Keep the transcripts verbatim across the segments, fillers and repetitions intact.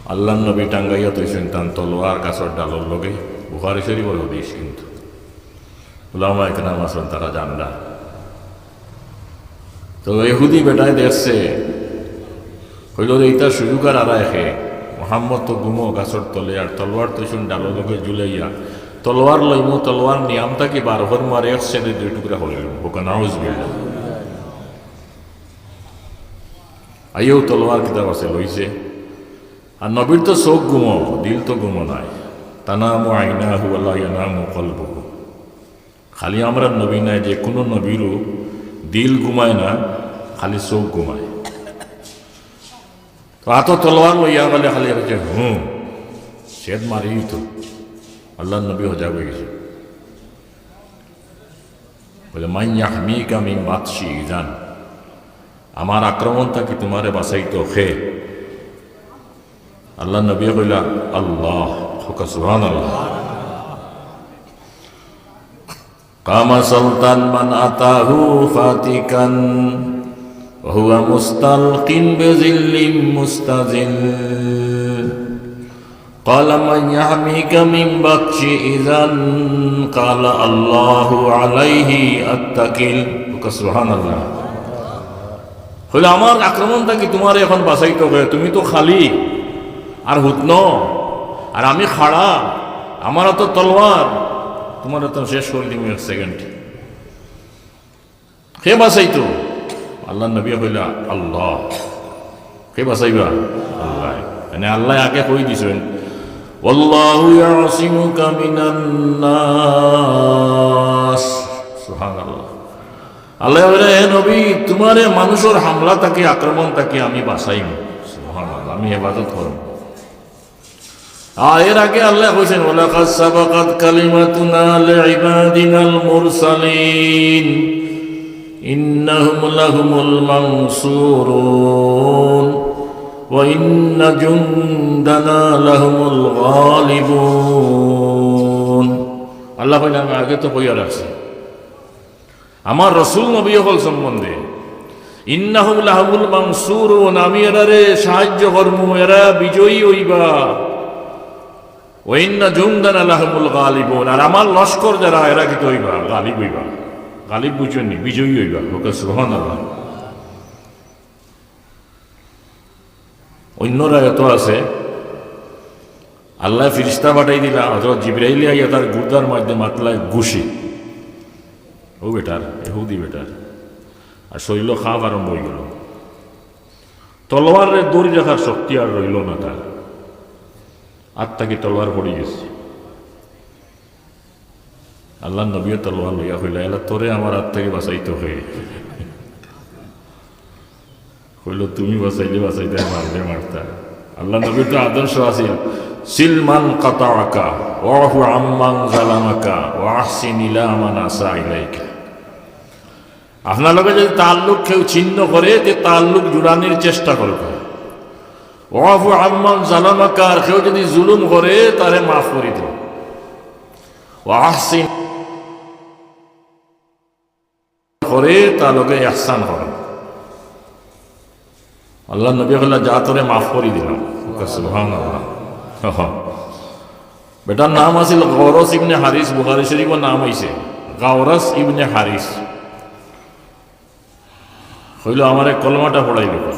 আল্লাহর নবী টাঙ্গাইয়া থইছইন তান তলোয়ার গাছর ডালর লগে, বুখারী শরীফর হাদিস কিন্তু। উলামা একরাম আছইন, তারা জানলা। তো ইহুদি বেটায় দেখছে, কইলো যে, "ইতার সুযোগ আর আরায় খে, মোহাম্মদ তো ঘুমো গাছর তলে, আর তলোয়ার থইছইন ডালর লগে ঝুলাইয়া, তলোয়ার লইমু, তলোয়ার নিয়াম থাকি বার করমু, আর এক ছেদে দুই টুকরা করিলিমু।" হোক নাউজুবিল্লাহ। আইও তলোয়ার কিতাব আছে লইছে। আর নবীর তো চোখ ঘুমো, দিল তো ঘুমো নায়। তানামু আইনাহু ওয়া লা ইয়ানামু কলবুহু। খালি আমরার নবী নায়, যে কুনু নবীরও দিল ঘুমায় না, খালি চোখ ঘুমায়। তো আতো তলোয়ার লইয়া গেলে খালি কইছে, "হুম, ছেদ মারি তো।" আল্লাহর নবী হজাগ অই গেছে। বলে, "মান ইয়াহমিকা মিন বাতশি ইজান।" আমার আক্রমণ থাকি তুমারে বাঁচাইতো খে? আল্লাহর নবী কইলা, "আল্লাহ।" হোক সুবহানাল্লাহ। কামা সুলতান মান আতাহু ফাতিকান ওয়া হুয়া মুস্তালকিন বিজিল্লিন মুস্তাজিল। ক্বালা মান ইয়াহমিকা মিন বাতশি ইযান ক্বালা আল্লাহু আলাইহি আত্তাকিল। সুবহানাল্লাহ। কইলা, "আমার আক্রমণ থাকি তুমারে অখন বাঁচাইতো খে, তুমি তো খালি আর হুতনো, আর আমি খাড়া, আমার আতো তলোয়ার, তুমারে তো শেষ করি দিমু এক সেকেন্ড।" খে বাঁচাইতো? আল্লাহর নবী কইলা, "আল্লাহ।" খে বাঁচাইবা? আল্লাহ। মানে আল্লাহ আগে কই দিছইন, "ওয়াল্লাহু ইয়াসিমুকা মিনান নাস।" সুবহানাল্লাহ। আল্লাহ বলে, "হে নবী, তুমারে মানুষর হামলা থাকি, আক্রমণ থাকি আমি বাঁচাইমু।" সুবহানাল্লাহ, আমি হেফাজত করমু। আর এর আগে আল্লাহ কইছইন, "ওয়ালাকাদ সাবাকাত কালিমাতুনা লিইবাদিনাল মুরসালিন ইন্নাহুম লাহুমুল মানসুরুন ওয়া ইন্না জুনদানা লাহুমুল গালিবুন।" আল্লাহ কইন, "আমি আগে তো কইয়া রাখছি।" আমার রসুল নবী অকল সম্বন্ধে, "ইন্নাহুম লাহুমুল মানসুরুন", আমি এরারে সাহায্য করমু, এরা বিজয়ী অইবা। "ওয়া ইন্না জুনদানা লাহুমুল গালিবুন", আর আমার লস্কর যারা, এরা কিতা অইবা? গালিব অইবা। গালিব বুঝছইন নি? বিজয়ী অইবা। হোক সুবহানাল্লাহ। অন্য রায়তো আছে, আল্লায় ফিরিস্তা পাঠাই দিলা, হযরত জিবরাইলে আইয়া তার গুর্দার মধ্যে মাতলা এক ঘুষি, অউ বেটার, ইহুদি বেটার, আর শরীলো কাঁপ আরম্ভ অইগেলো। তলোয়াররে ধরি রাখার শক্তি আর রইলো না তার, আত থাকি তলোয়ার পড়ি গেছে। আল্লাহর নবীয়ে তলোয়ার লইয়া কইলা, "এলা তোরে আমার আত থাকি বাঁচাইতো খে?" কইলো, "তুমি বাঁচাইলে বাঁচাইতায়, মারলে মারতায়।" আল্লাহর নবীর তো আদর্শ আছিল, "সিল মান কাতাআকা, ওয়াফু আম্মান যালামাকা, ওয়া আহসিন ইলা মান আসা ইলাইকা।" আপনার লগে যদি তাল্লুক কেউ ছিন্ন করে, তে তাল্লুক জুড়ানির চেষ্টা করবা। "ওয়াফু আম্মান যালামাকা", আর কেউ যদি জুলুম করে, তারে মাফ করি দেও। "ওয়া আহসিন", করে, তার লগে ইহসান করো। আল্লাহর নবী কইলা, "যা, তোরে মাফ করি দিলাম।" সুবহানাল্লাহ। বেটার নাম আছিল গাওরাস ইবনে হারিস, বুখারী শরীফো নাম আইছে, গাওরাস ইবনে হারিস। কইলো, "আমারে কলমাটা পড়াই দিবা।"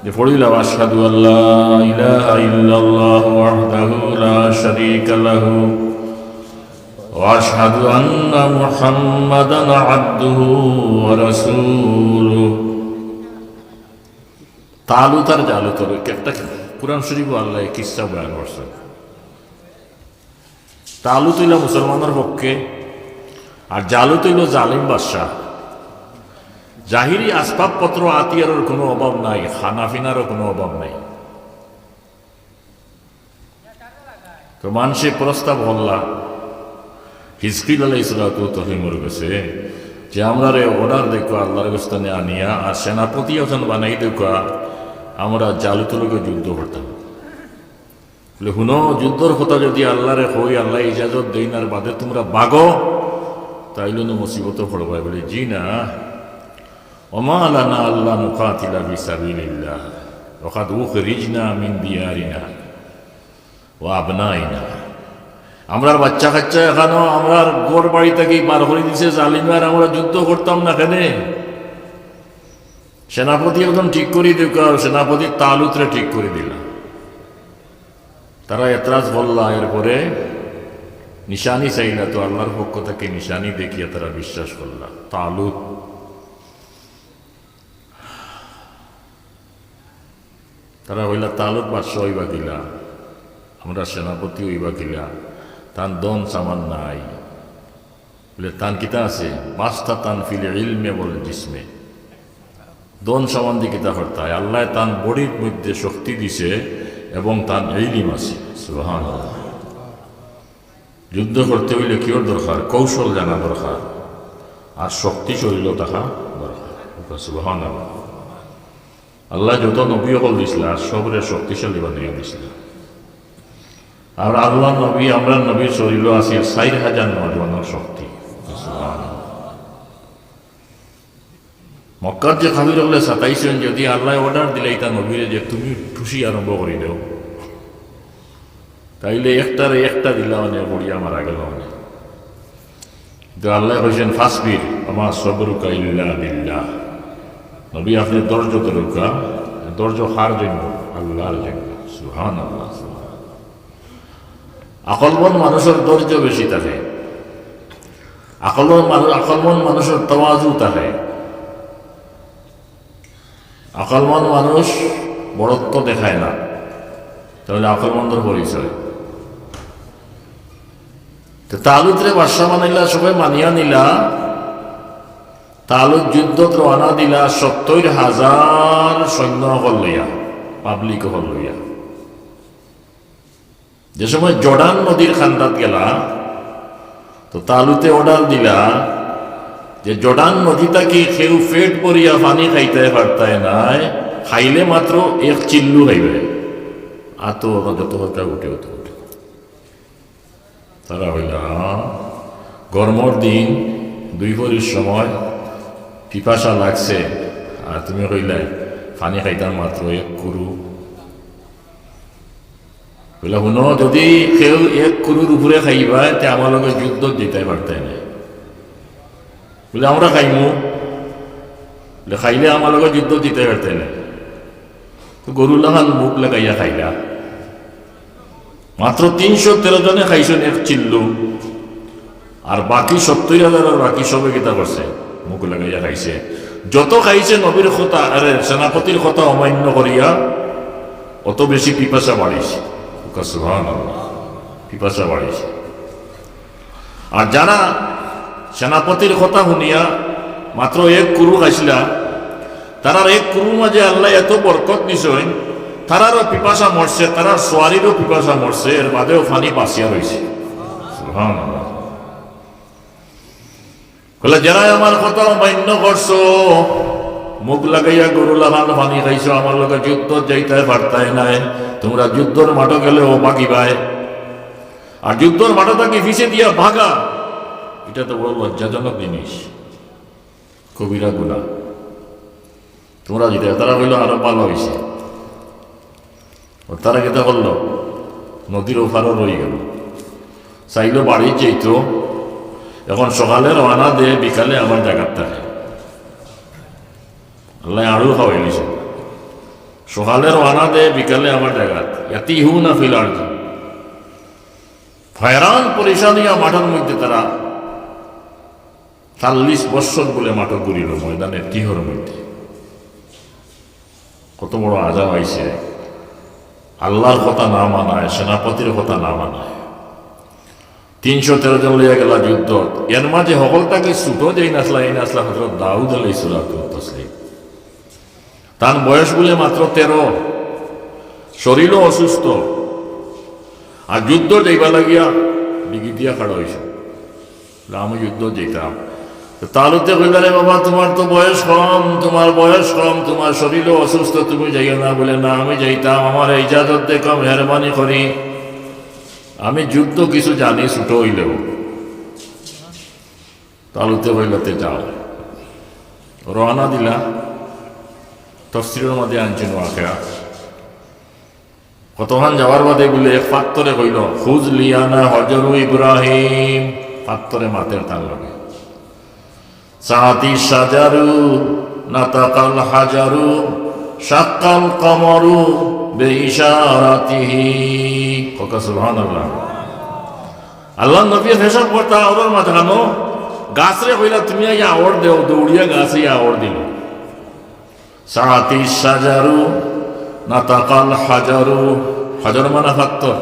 যে পড়িলা, "আশহাদু আল্লা ইলাহা ইল্লাল্লাহু ওয়াহদাহু লা শারীকা লাহু ওয়া আশহাদু আন্না মুহাম্মাদান আবদুহু ওয়া রাসূলুহু।" তালুত আর জালুতর একটা কোরআন শরীফো আল্লায় কিচ্ছা বয়ান করছে। তালুত অইলা মুসলমানর পক্ষে, আর জালুত অইলো জালিম বাদশা। জাহিরি আসবাবপত্র আতিয়ারর কুনু অভাব নাই, খানা-পিনারও কুনু অভাব নাই। তো মানষে প্রস্তাব করলা হিজকিল আলাইহিস সালাতু ওয়াস সালামর গেছে যে, "আমরারে order দেউক্কা, আল্লাহর গেছ থনে আনিয়া, আর সেনাপতি একজন বানাই দেউক্কা, আমরা জালুতর লগে যুদ্ধ করতাম।" বলে, "হুনো, যুদ্ধর কথা যদি আল্লাহরে কই, আল্লায় ইজাজত দেইন আর বাদে তুমরা ভাগো, তাইলে নু মুসিবতো পড়বায়।" বলে, "জি না, ওমা লানা আল্লা নুকাতিলা ফি সাবিলিল্লাহ।" ওয়াকাদ উখরিজনা মিন দিয়ারিনা ওয়া আবনাইনা। আমরার বাচ্চা কাচ্চা এখনো আমরার ঘর বাড়ি থাকি বার করি দিছে জালিমে, আর আমরা যুদ্ধ করতাম না কেনে? সেনাপতি একজন ঠিক করি দেউক্কা, সেনাপতি তালুতরে ঠিক করি দিলা। তারা এতরাজ করলা, এরপরে নিশানি চাইলা, তো আল্লাহর পক্ষ থাকি নিশানি দেখিয়া তারা বিশ্বাস করলা। তালুত, তারা কইলা, "তালুত বাদশা অইবা কিলা, আমরা সেনাপতি অইবা কিলা, তান ধন সামান নাই।" বলে, "তান কিতা আছে?" "বাস্তাতান ফিল ইলমে ওয়াল জিসমে।" ধন সামান দি কিতা করতায়? আল্লায় তান বডির মধ্যে শক্তি দিছে এবং তান ইলিম আছে। সুবহানাল্লাহ। যুদ্ধ করতে অইলে কিওর দরকার? কৌশল জানা দরকার, আর শক্তি শরীরো থাকা দরকার। সুবহানাল্লাহ। আল্লায় যত নবী অকল দিছলা, সবরে শক্তিশালী বানাইয়া দিছলা। আর আল্লাহর নবী, আমরার নবীর শরীরো আছে চাইর হাজার নওজোয়ানর শক্তি। সুবহানাল্লাহ। মক্কার যে কাফির অকলে সাতাইছইন, যদি আল্লায় order দিলাইতা নবীরে যে, "তুমি ঠুসি আরম্ভ করি দেও", তাইলে একটারে একটা দিলা মানে পড়িয়া মারা গেলা মানে। কিন্তু আল্লায় কইছইন, "ফাসবির, ওয়া মা সাবরুকা ইল্লা বিল্লাহ।" নবী, আপনে ধৈর্য ধরউক্কা, ধৈর্য কার জন্য? আল্লাহর জন্য। সুবহানাল্লাহ, সুবহানাল্লাহ। আকলমন্দ মানুষর ধৈর্য বেশি থাকে, আকলমন্দ মানু-, আকলমন্দ মানুষর তাওয়াজু থাকে। আকলমন্দ মানুষ বড়ত্ব দেখায় না, তাইলে আকলমন্দর পরিচয়। তো তালুতরে বাদশা বানাইলা, সবে মানিয়া নিলা। তালুত যুদ্ধত রওয়ানা দিলা সত্তইর হাজার সৈন্য অকল লইয়া, public অকল লইয়া। যে সময় জর্ডান নদীর কান্দাত গেলা, তো তালুতে order দিলা যে জর্ডান নদী থাকি কেউ পেট ভরিয়া পানি খাইতায় পারতায় নায়, খাইলে মাত্র এক চিল্লু খাইবায়। আর তো যত হরকা উঠে, অত উঠে। তারা কইলা, "হ্যাঁ, গরমর দিন, দুইপহরির সময়, পিপাসা লাগছে, আর তুমি কইলায় পানি খাইতাম মাত্র এক কুরু।" বলে, "হুনো, যদি কেউ এক কুরুর উপরে খাইবায়, তে আমার লগে যুদ্ধত যাইতায় পারতায় নায়।" বলে, "আমরা খাইমু।" বলে, "খাইলে আমার লগে যুদ্ধত যাইতায় পারতায় নায়।" তো গরুর লাখান মুখ লাগাইয়া খাইলা। মাত্র তিনশো তেরো জনে খাইছইন এক চিল্লু, আর বাকি সত্তইর হাজার আর বাকি সবে কিতা করছে? মুখ লাগাইয়া খাইছে। যত খাইছে নবীর কথা, আরে, সেনাপতির কথা অমান্য করিয়া, অত বেশি পিপাসা বাড়িছে। সুবহানাল্লাহ, পিপাসা বাড়িছে। আর যারা সেনাপতির কথা হুনিয়া মাত্র এক কুরু খাইছিলা, তারার এক কুরুর মাঝে আল্লায় এত বরকত দিছইন, তারারও পিপাসা মরছে, তারার সোয়ারিরও পিপাসা মরছে, এর বাদেও পানি বাঁচিয়া রইছে। সুবহানাল্লাহ। বলে, "যারা আমার কথা অমান্য করছো, মুখ লাগাইয়া গরুর লাখান পানি খাইছো, আমার লগে যুদ্ধত যাইতায় পারতায় নায়, তোমরা যুদ্ধর মাঠো গেলেও ভাগিবায়।" আর যুদ্ধর মাঠো থাকি পিছে দিয়া ভাগা, ইটা তো বড় লজ্জাজনক জিনিস, কবিরা গুনাহ। তোমরা যেটা, তারা কইলো, "আরো ভালা অইছে।" ও তারা কিতা করলো? নদীর ওপারো রইগেলো। চাইলো বাড়িত যাইতো, এখন সকালে রওয়ানা দে, বিকালে আবার জাগাত থাকে। আল্লায় আরো খাওয়াই দিছে। সকালে রওয়ানা দে, বিকালে আবার জাগাত। ইয়াতিহুনা ফিল আরদি। হয়রান পরেশান অইয়া মাঠর মধ্যে তারা চল্লিশ বৎসর বলে মাঠো ঘুরিলো, ময়দানে তিহর মধ্যে। কত বড় আযাব আইছে। আল্লাহর কথা না মানায়, সেনাপতির কথা না মানায়। তিনশো তেরো জন লইয়া গেলা যুদ্ধত। এর মাঝে হকল থাকি ছোট যেইন আছলা, এইন আছলা হযরত দাউদ আলাইহিস সালাতু ওয়াস সালাম। তান বয়স বুলে মাত্র তেরো, শরীরও অসুস্থ, আর যুদ্ধ যাইবা লাগিয়া বিগি দিয়া খাড়া অইছে, বলে, "আমি যুদ্ধ যাইতাম।" তো তালুতে কইলা, "রে বাবা, তোমার তো বয়স কম, তোমার বয়স কম, তোমার শরীরও অসুস্থ, তুমি যাইও না।" বলে, "না, আমি যাইতাম, আমারে ইজাজত দেউক্কা, মেহেরবানি করি, আমি যুদ্ধ কিছু জানি, ছোট অইলেও।" তালুতে কইলা, "তে যাও।" রওয়ানা দিলা। তফসিরর মাঝে আনছইন ওয়াকিয়া। অতখান যাওয়ার বাদে বুলে এক ফাত্তরে কইল, "খুজ লিয়ানা হজরু ইব্রাহিম।" ফাত্তরে মাতের তার লগে। "সাআতি শাজারু, নাতাকাল হাজারু, শাক্কাল কমরু বে ইশারাতিহি।" কওকা সুবহানাল্লাহ। আল্লাহর নবী পেশাব করতা আওরর মাঝখানো, গাছরে কইলা, "তুমি আইয়া আওর দেও", দৌড়িয়া গাছে আইয়া আওর দিল। "সাআতি শাজারু, নাতাকাল হাজারু।" হাজার মানে ফাত্তর।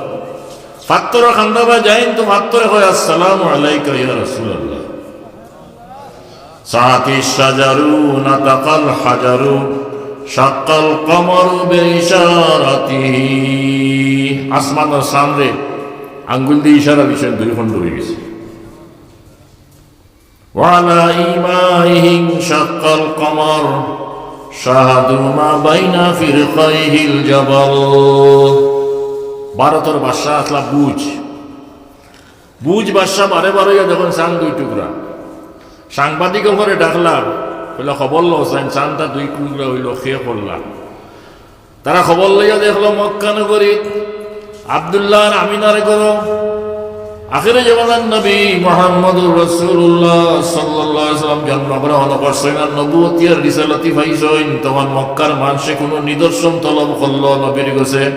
ফাত্তর খান্দা বা যাইন তো ফাত্তরে কয়, "আসসালামু আলাইকা ইয়া রাসূলুল্লাহ।" "সাআতি শাজারু, নাতাকাল হাজারু, শাক্কাল কমরু বে ইশারাতিহি।" আসমানর চানরে আঙ্গুল দিয়া ইশারা দিছইন, দুই খণ্ড অই গেছে। "ওয়ালা ইমাইহিম শাক্কাল কমর, শাহাদু মা বাইনা ফিরকাইহিল জাবাল।" ভারতর বাদশা আছলা বুজ। বুজ বাদশা বারে বারে ইয়া দেখইন চান দুই টুকরা। সাংবাদিক অকলরে ডাকলা, কইলা, "খবর লও চাইন, চানটা দুই টুকরা অইলো, কে করলা?" তারা খবর লইয়া দেখলো মক্কা নগরীত আব্দুল্লাহ আর আমিনার ঘরো আখেরে জমানার নবী মুহাম্মদুর রাসূলুল্লাহ সাল্লাল্লাহু আলাইহি ওয়াসাল্লাম জন্মগ্রহণ করছইন আর নবুয়তি আর রিসালতি পাইছইন। তখন মক্কার মানষে কুনু নিদর্শন তলব করলো নবীর গেছে।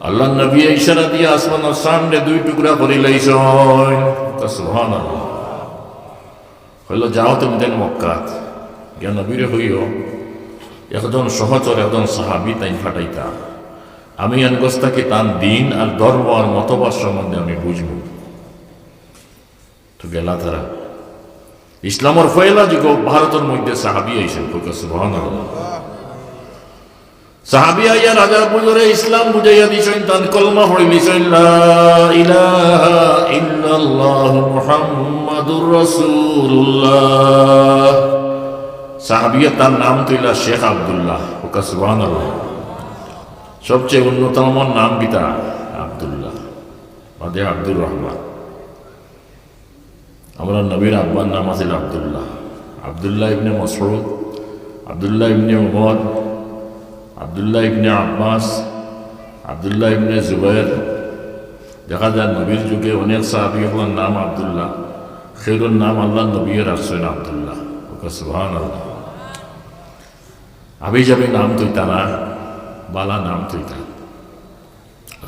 আল্লাহর নবীয়ে ইশারা দিয়া আসমানর চানরে দুই টুকরা করিলাইছইন। সুবহানাল্লাহ। কইলো, "যাও তুমি তাইন মক্কাত, গিয়া নবীরে কইও, একজন সহচর, একজন সাহাবী তাইন পাঠাইতা। আমি এনগছ থাকি তান দ্বীন আর ধর্ম আর মতবাদ সম্বন্ধে আমি বুঝমু।" তো গেলা তারা। ইসলামর পয়লা যুগ ভারতর মধ্যে সাহাবী আইছইন, কওকা সুবহানাল্লাহ। সাহাবী আইয়া রাজা বুজরে ইসলাম বুঝাইয়া দিছইন, তান কলমা পড়িলিছইন, "লা ইলাহা ইল্লাল্লাহু মুহাম্মাদুর রাসূলুল্লাহ।" সাহাবীয়ে তান নাম থইলা শেখ আব্দুল্লাহ। কওকা সুবহানাল্লাহ। সবচেয়ে উন্নততম নাম কিতা? আব্দুল্লাহ। বাদে আব্দুর রহমান। আমরার নবীর আব্বার নাম আছিল আব্দুল্লাহ। আব্দুল্লাহ ইবনে মাসউদ, আব্দুল্লাহ ইবনে উমর, আব্দুল্লাহ ইবনে আব্বাস, আব্দুল্লাহ ইবনে জুবাইর। দেখা যায় নবীর যুগে অনেক সাহাবী অকলর নাম আব্দুল্লাহ, কেউর নাম আল্লাহর নবীয়ে রাখছইন আব্দুল্লাহ। কওকা সুবহানাল্লাহ। হাবিজাবি নাম থইতা না, বালা নাম থইতা।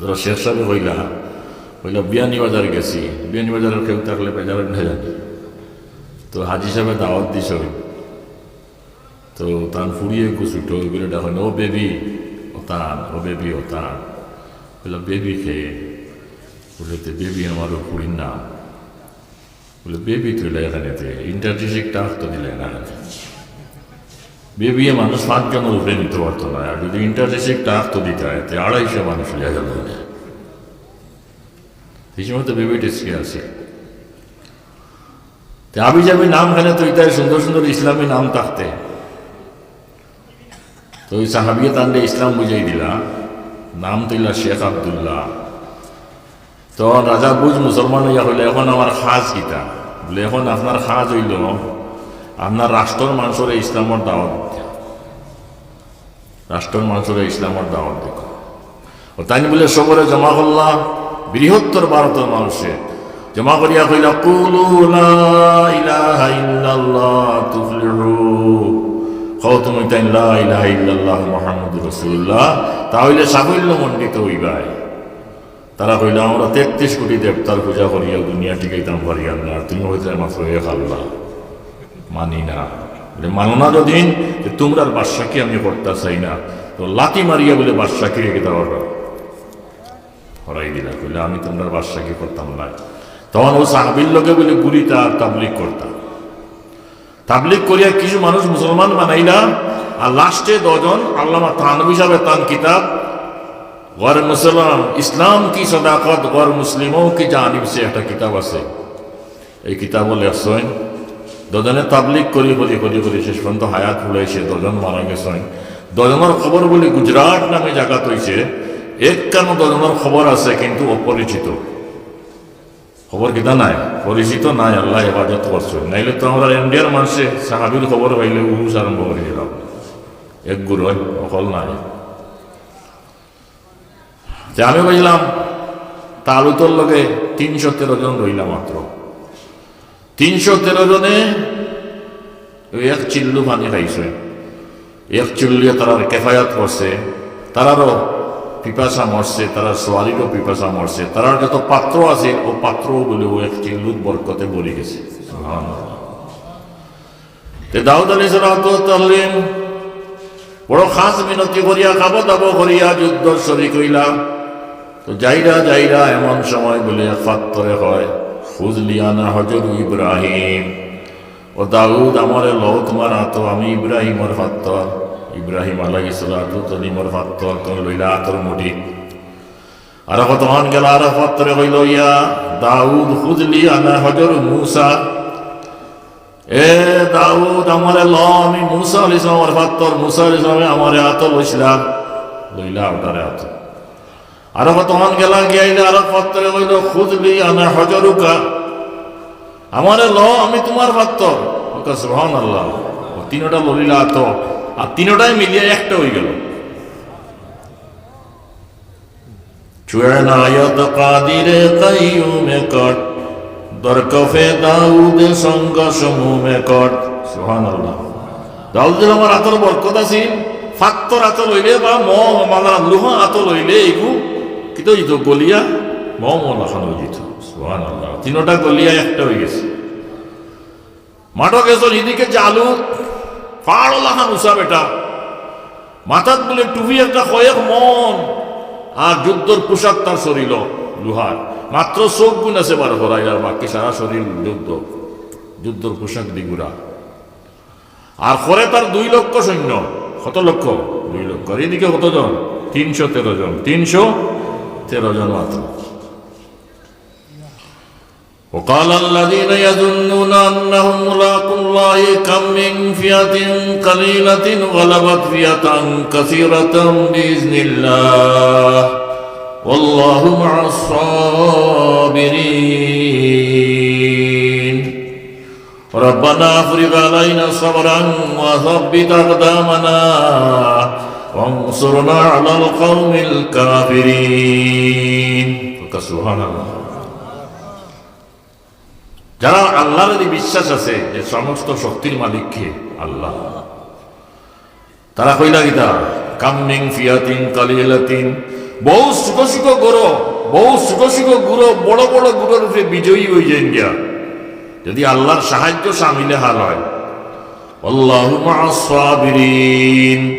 হযরত শেখ সাহেবে কইলা, কইলা, "বিয়ানীবাজার গেছি।" বিয়ানীবাজারর কেউ থাকলে বেজার অইন না জানি। তো হাজি সাহেবে দাওয়াত দিছইন। তো তান ফুড়ি এগু ছুটো, অগুরে ডাকইন, "ও বেবি, অতান, ও বেবি, অতান।" কইলা, "বেবি কে?" বুলে, "তে বেবি আমার অউ ফুড়ির নাম।" বুলে, "বেবি থইলা কেনে তে, ইন্টারজেক্টিভ টাক তো দিলায় না কেনে?" বেবিয়ে মানুষ পাঁচজনর উপরে নিতো পারতো না, আর যদি ইন্টারজেক্টিভ টাক তো দিতায়, তে আড়াইশো মানুষ লইয়া গেলো অনে। সেই সময় তো বেবি ট্যাক্সি আছে। তে হাবিজাবি নাম কেনে থইতায়, সুন্দর সুন্দর ইসলামী নাম থাকতে। তো ওই সাহাবিয়ে তানরে ইসলাম বুঝাই দিলা, নাম থইলা শেখ আব্দুল্লাহ। তখন রাজা বুজ মুসলমান অইয়া কইলা, "এখন আমার কাজ কিতা?" বুলে, "এখন আপনার কাজ অইলো আপনার রাষ্ট্রর মানষরে ইসলামর দাওয়াত দেওয়া, রাষ্ট্রর মানষরে ইসলামর দাওয়াত দেওয়া।" ও তাইন বুলে সবরে জমা করলা, বৃহত্তর ভারতর মানষে জমা করিয়া কইলা, "কুলু লা ইলাহা ইল্লাল্লাহ তুফলিহু।" কও তুমি তাইন, "লা ইলাহা ইল্লাল্লাহ মুহাম্মাদুর রাসূলুল্লাহ", তা অইলে সাফল্য মণ্ডিত অইবায়। তারা কইলা, "আমরা তেত্রিশ কোটি দেবতার পূজা করিয়াও দুনিয়া টিকাইতাম পারিয়ার না, আর তুমি কইতায় মাত্র এক আল্লাহ, মানি না।" বুলে, "মানো না যদিন, তে তুমরার বাদশাকি আমি করতাম চাই না।" তো লাথি মারিয়া বুলে বাদশাকিরে কিতা করবা, হরাই দিলা। কইলা, "আমি তুমরার বাদশাকি করতাম না।" তখন অউ সাহাবির লগে বুলে ঘুরিতা আর তাবলিগ করতা। তাবলিগ করিয়া কিছু মানুষ মুসলমান বানাইলা, আর লাস্টে দুইজন, আল্লামা থানভী সাহেবে তান কিতাব গয়র মুসলমান, ইসলাম কি সদাকত গয়র মুসলিমোঁ কি জানিব সে একটা কিতাব আছে, এই কিতাবও লেখছইন। দুইজনে তাবলিগ করি, করি, করি, করি শেষ পর্যন্ত হায়াত ফুরাইছে, দুইজন মারা গেছইন। দুইজনর কবর বুলে গুজরাট নামে জাগাত অইছে, একখানো দুইজনর কবর আছে কিন্তু অপরিচিত। কবর কিতা নাই, পরিচিত নাই, আল্লায় হেফাজত করছইন। নাইলে তো আমরার ইন্ডিয়ার মানষে সাহাবির কবর পাইলে উরুস আরম্ভ করি দিলাম। এক গুরু অকল নাই। তে আমি কইলাম, তালুতর লগে তিনশো তেরো জন রইলা মাত্র। তিনশো তেরো জনে ওই এক চিল্লু পানি খাইছে, এক চিল্লুয়ে তারার কেফায়াত করছে, তারারও পিপাসা মরছে, তারার সোয়ারিরও পিপাসা মরছে, তারার যত পাত্র আছে, ও পাত্র বলে ও এক চিল্লুর বরকতে ভরি গেছে। সুবহানাল্লাহ। তে দাউদ আলাইহিস সালাতু ওয়াস সালাম বড় খাস মিনতি করিয়া, খাবো দাবো করিয়া যুদ্ধ শরিক হইলা। তো যাইরা যাইরা এমন সময় বলে এক পাত্তরে কয়, "খুযলি আনা হজরু ইব্রাহিম।" "ও দাউদ, আমারে লও তুমার আতো, আমি ইব্রাহিমর পাত্তর, ইব্রাহিম আলাইহিস সালাতু ওয়াস সালামর পাত্তর, তুমি লইলা আতর মুঠি।" আর কতক্ষণ গেল, আর পাত্তরে কইল, "ইয়া দাউদ, খুযলি আনা হজরু মুসা।" "এ দাউদ, আমারে ল, আমি মুসা আলাইহিস সালামর পাত্তর, মুসা আলাইহিস সালামে আমারে আতো লইছিলা, লইলা ওটারে আতো।" আর কতক্ষণ গেলা গিয়া আইলে আর পাত্তরে কইল, "খুযলি আনা হজরুকা, আমারে ল, আমি তুমার পাত্তর।" ওকে সুবহানাল্লাহ। ও তিনটা লইলা আতো, আর তিনটাই মিলিয়া একটা হই গেল। چو عنایت قادر قیوم کٹ، در کف داؤد سنگ شموم کٹ۔ সুবহানাল্লাহ। দাউদ আলাইহিস সালামর আতর বরকত আছিল, পাত্তর আতো লইলে বা ম-, মানে লোহা আতো লইলে এগু কিতা হইতো, গলিয়া ম-, ম লাখান হই যেত। সুবহানাল্লাহ। তিনটা গলিয়া একটা হই গেছে। মাঠো গেছইন, এদিকে জালুত, পাহাড় লাখান উচা বেটা, মাথাত বুলে টুপি একটা কয়েক মন, আর যুদ্ধর পোশাক তার শরীল লোহার, মাত্র চোখ গুন আছে বার করাইল, আর বাকি সারা শরীল যুদ্ধ, যুদ্ধর পোশাক দি গুরা। আর করে তার দুই লক্ষ সৈন্য। কত লক্ষ? দুই লক্ষ। আর এদিকে কতজন? তিনশো তেরো জন। তিনশো তেরো জন মাত্র। وقال الذين يظنون أنهم ملاقو الله كم من فئة قليلة غلبت فئة كثيرة بإذن الله والله مع الصابرين. ربنا أفرغ علينا صبرا وثبت أقدامنا وانصرنا على القوم الكافرين. সুবহানাল্লাহ। যারা আল্লাহর প্রতি বিশ্বাস আছে যে সমস্ত শক্তির মালিক কে? আল্লাহ। তারা কইলা কিতা? কাম মিন ফিয়াতিন কালিলাতিন, বহু ছোট ছোট গুরু, বহু ছোট ছোট গুরু বড় বড় গুরুর উপরে বিজয়ী হই যাইন গিয়া। যদি আল্লাহর সাহায্য সামিলে হাল হয়, আল্লাহু মা'আস সাবিরিন,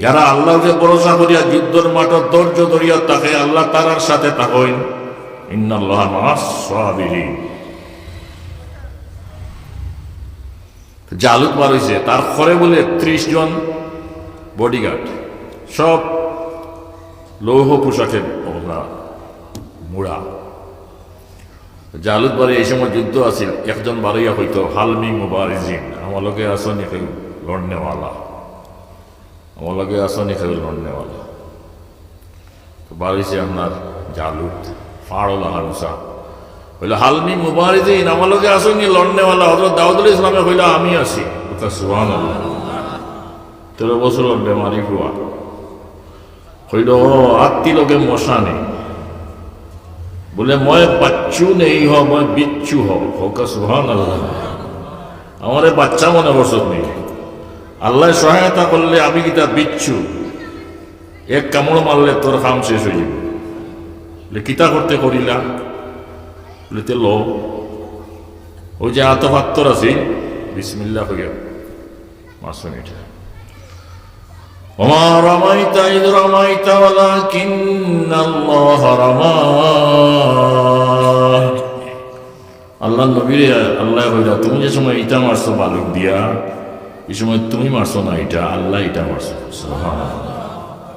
যারা আল্লাহর উপরে ভরসা করিয়া যুদ্ধর মাঠে ধৈর্য ধরিয়া থাকে, আল্লাহ তারার সাথে থাকইন। ইন্নাল্লাহা মা'আস সাবিরিন। জালুত বার হইছে, তার করে বুলে ত্রিশ জন বডিগার্ড, সব লৌহ পোশাকে ওরা মুড়া। জালুত বারে এই সময় যুদ্ধ আছিল, একজন বারইয়া কইতো, "হাল মিন মুবারিজিন, আমার লগে আছনি কেউ লড়নেওয়ালা, আমার লগে আছনি কেউ লড়নেওয়ালা।" তো বার হইছে আপনার জালুত, পাহাড় লাখান উচা। কইলো, "হাল মিন মুবারিজিন, আমার লগে আছনি লড়নেওয়ালা?" হযরত দাউদ আলাইহিস সালামে কইলা, "আমি আছি।" সুবহানাল্লাহ। তেরো বছরর বেমারি পুয়া। কইলো, "ও, আত্তি লগে মশা নেই।" বুলে, "মই বাচ্চু নেই হ, মই বিচ্ছু হ।" কউক্কা সুবহানাল্লাহ। আমারে বাচ্চা মনে করছত নি? আল্লায় সহায়তা করলে আমি কিতা বিচ্ছু? এক কামড় মারলে তোর কাম শেষ হইযিবো। বুলে, "কিতা করতে করিলা?" বুলে, "তে ল, ওই যে আতো পাত্তর আছে, বিসমিল্লাহ কইয়া।" মারছইন ইটা। ওমা রামাইতা ইয রামাইতা ওয়ালাকিন্নাল্লাহা রামা। আল্লাহর নবীরে আল্লায় কইলা, "তুমি যে সময় ইটা মারছো বালুক দিয়া, এই সময় তুমি মারছো না ইটা, আল্লায় ইটা মারছো।" সুবহানাল্লাহ।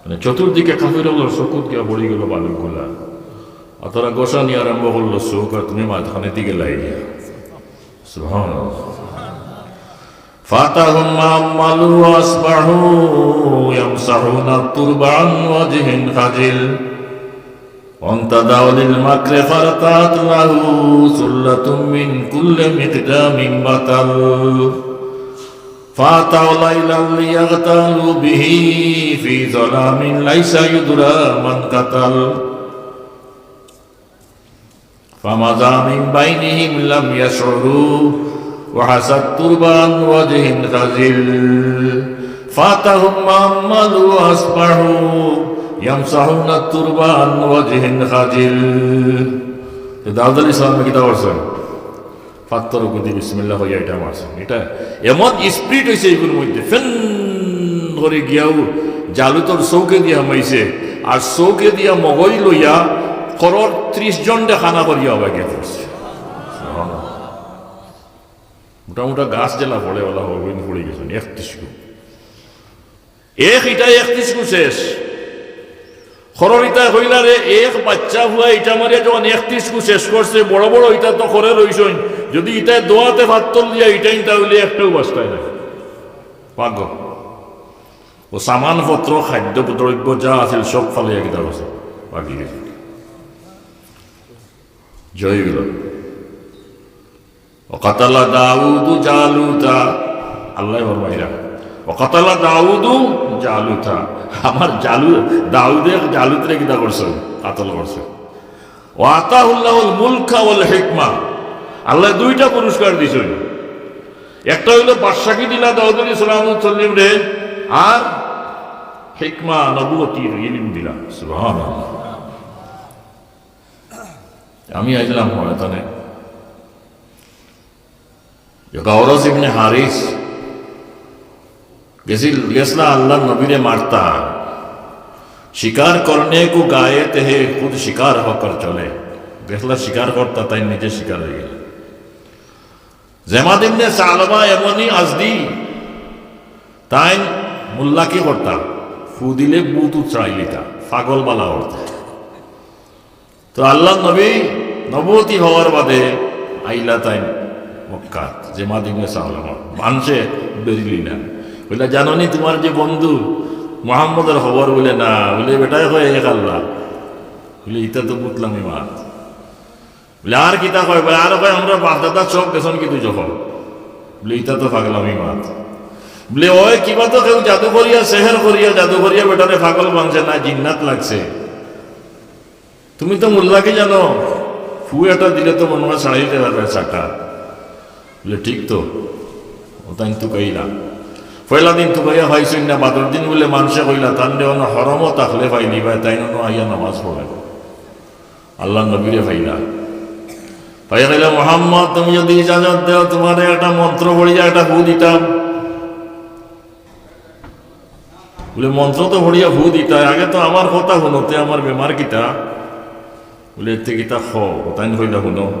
মানে চতুর্দিকে কাফির অকলর চকুত গিয়া পড়ি গেল বালুকগুলা। আর তারা গোসানি আরম্ভ করলো চোখ, আর তুমি মাঝখানেদি গেলায় গিয়া। সুবহানাল্লাহ। فأتاهم ما حملوا فأصبحوا يمسحون التراب عن وجههم خجل. وانتدبوا للمكر فارتدت له ثلة من كل مقدام بطل. فأتوا ليلا ليغتالوا به في ظلام ليس يدرى من قتل. فمضى من بينهم لم يشعروا وحسى التربة عن وجه خجل. فأتاهم ما أملوا وأصبحوا يمسحون التربة عن وجه خجل. তো দাউদ আলাইহিস সালামে কিতা করছইন? পাত্থর উপরদি বিসমিল্লাহ কইয়া ইটা মারছইন। ইটা এমন স্পিরিট অইছে ইগুর মধ্যে, ফেন করি গিয়াউ জালুতর চউখে দিয়া হামাইছে, আর চউখে দিয়া মগজ লইয়া খরর ত্রিশ জনরে কানা করিয়া অবায় গিয়া পড়ছে। মোটা মোটা গাছ যেলা পড়ে, অলা হরইন পড়ি গেছইন, একত্রিশ গু। এক ইটায় একত্রিশ গু শেষ। খরর ইটায় কইলা রে, এক বাইচ্চা পুয়ায় ইটা মারিয়া যখন একত্রিশ গু শেষ করছে, বড় বড় ইটা তো খরে রইছইন, যদি ইটায় দোয়াতে পাত্থর দিয়া ইটাইন, তা অইলে একটাও বাঁচতায় নায়। পাগল। ও সামানপত্র, খাদ্য দ্রব্য যা আছিল, সব ফালাইয়া কিতা করছে, ভাগি গেছে। জয় গেল। وقتل داود جالوت। আল্লায় ফরমাইরা, وقتل داود جالوت। আমার জালু-, দাউদে জালুতরে কিতা করছে? কাতল করছে। وآتاه الله الملك والحكمة। আল্লায় দুইটা পুরস্কার দিছইন। একটা অইলো বাদশাকি দিলা দাউদ আলাইহিস সালামরে, আর হিকমা, নবুয়তির ইলিম দিলা। সুবহানাল্লাহ। আমি আইলাম ময়দানে, যে গাওরাস ইবনে হারিস গেছিল, গেছলা আল্লাহর নবীরে মারতা। শিকার করনে কো গায়ে তে হে, খুদ শিকার হকর চলে। গেছলা শিকার করতা, তাইন নিজে শিকার অইগেলা। জেমাদ ইবনে সালবা এমনি আজদি, তাইন মুল্লাকি করতা, ফু দিলে ভূত উতরাইলিতা, পাগল বালা করতা। তো আল্লাহর নবী নবুয়তি হওয়ার বাদে আইলা তাইন মক্কাত, জেমাদ ইবনে সালবা। মানষে বেরিলি না। কইলা, "জানো নি তুমার যে বন্ধু মুহাম্মদর খবর?" বলে, "না।" বলে, "বেটায় কয় এক আল্লাহ।" বলে, "ইতা তো বুঝলামই মাত।" বলে, "আর কিতা কয়?" বলে, "আর কয়, আমরা বাপদাদা সব গেছইন কিন্তু যখন।" বলে, "ইতা তো পাগলামি মাত।" বলে, "ওই কিবা তো কেউ জাদু করিয়া, সেহের করিয়া, জাদু করিয়া বেটারে পাগল বানছে, না জিন্নাত লাগছে। তুমি তো মুল্লাকি জানো, ফু এটা দিলে তো মনে হয় ছাড়াই দেওয়া যায় চাকা।" বলে, "ঠিক তো।" ও তাইন তুকাইলা। পয়লা দিন তুকাইয়া পাইছইন না, বাদর দিন বলে মানষে কইলা, "তানরে অনো হরমো থাকলে পাইলিবায়, তাইন অনো আইয়া নামাজ পড়ে।" আল্লাহর নবীরে পাইলা। পাইয়া কইলা, "মুহাম্মদ, তুমি যদি ইজাজত দেও, তুমারে একটা মন্ত্র পড়িয়া একটা ফু দিতাম।" বলে, "মন্ত্র তো পড়িয়া ফু দিতায়, আগে তো আমার কথা হুনো, তে আমার বেমার কিতা?" বলে, "এতে কিতা খ?" তাইন কইলা, "হুনো।"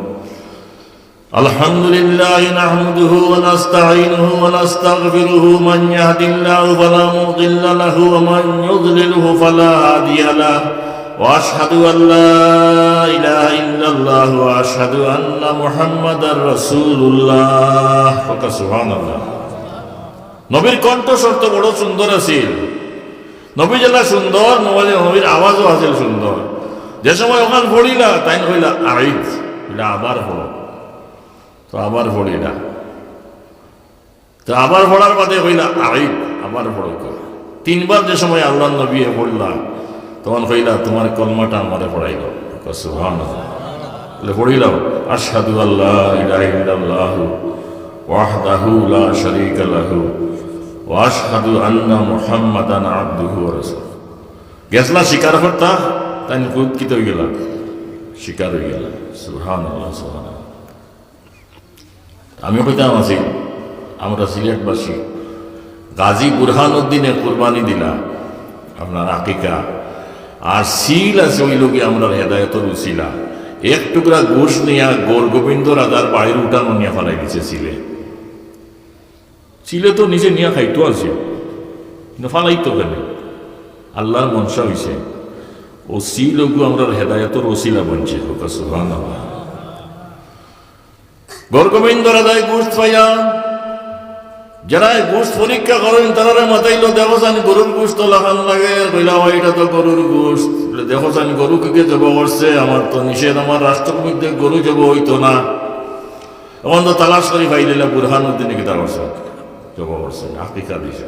الحمد لله نحمده ونستعينه ونستغفره، من يهد الله فلا مضل له ومن يضلله فلا هادي له، وأشهد أن لا إله إلا الله وأشهد أن محمدا رسول الله। সুবহানাল্লাহ। নবীর কণ্ঠস্বর তো বড় সুন্দর আছিল। নবী যেলা সুন্দর, নবী, নবীর আওয়াজও আছিল সুন্দর। যে সময় অখান পড়িলা, তাইন কইলা, "আইদ।" বলে, "আবার পড়ো।" তো আবার পড়িলা। তো আবার পড়ার বাদে কইলা, "আইদ, আবার পড়ো।" তিনবার যে সময় আল্লাহর নবী পড়লা, তখন কইলা, "তুমার কলমাটা আমারে পড়াই দাও।" সুবহানাল্লাহ। বলে, "পড়িলাও, আশহাদু আল্লা ইলাহা ইল্লাল্লাহু ওয়াহদাহু লা শারীকা লাহু ওয়া আশহাদু আন্না মুহাম্মাদান আবদুহু ওয়া রাসূলুহু।" গেছলা শিকার করতা, তাইন খুদ কিতা অইগেলা? শিকার অইগেলা। সুবহানাল্লাহ, সুবহানাল্লাহ। আমি কইতাম আছি, আমরা সিলেটবাসী, গাজী বুরহানুদ্দিনে কুরবানি দিলা, আপনার আকিকা। আর সিল আছে, অইলো গি আমরার হেদায়েতর উসিলা। এক টুকরা গোশ নিয়া গৌর গোবিন্দ রাজার বাড়ির উঠানো নিয়া ফালাই দিছে সিলে। সিলে তো নিজে নিয়া খাইতো আছিল, কিন্তু ফালাইতো কেনে? আল্লাহর মনশা অইছে, অউ সিল অগু আমরার হেদায়েতর উসিলা বনছে। কউক্কা সুবহানাল্লাহ। গৌর গোবিন্দ রাজায় গোশত পাইয়া, যারায় গোশত পরীক্ষা করইন, তারারে মাতাইলো, "দেখো চাইন গরুর গোশত লাখান লাগে?" কইলা, "অয়, ইটা তো গরুর গোশত।" বলে, "দেখো চাইন গরু কে কে জব করছে? আমার তো নিষেধ, আমার রাষ্ট্রর মধ্যে গরু জব অইতো না।" অখন তো তালাশ করি পাইলিলা, বুরহানুদ্দিনে কিতা করছে? জমা করছে, আকিকা দিছে।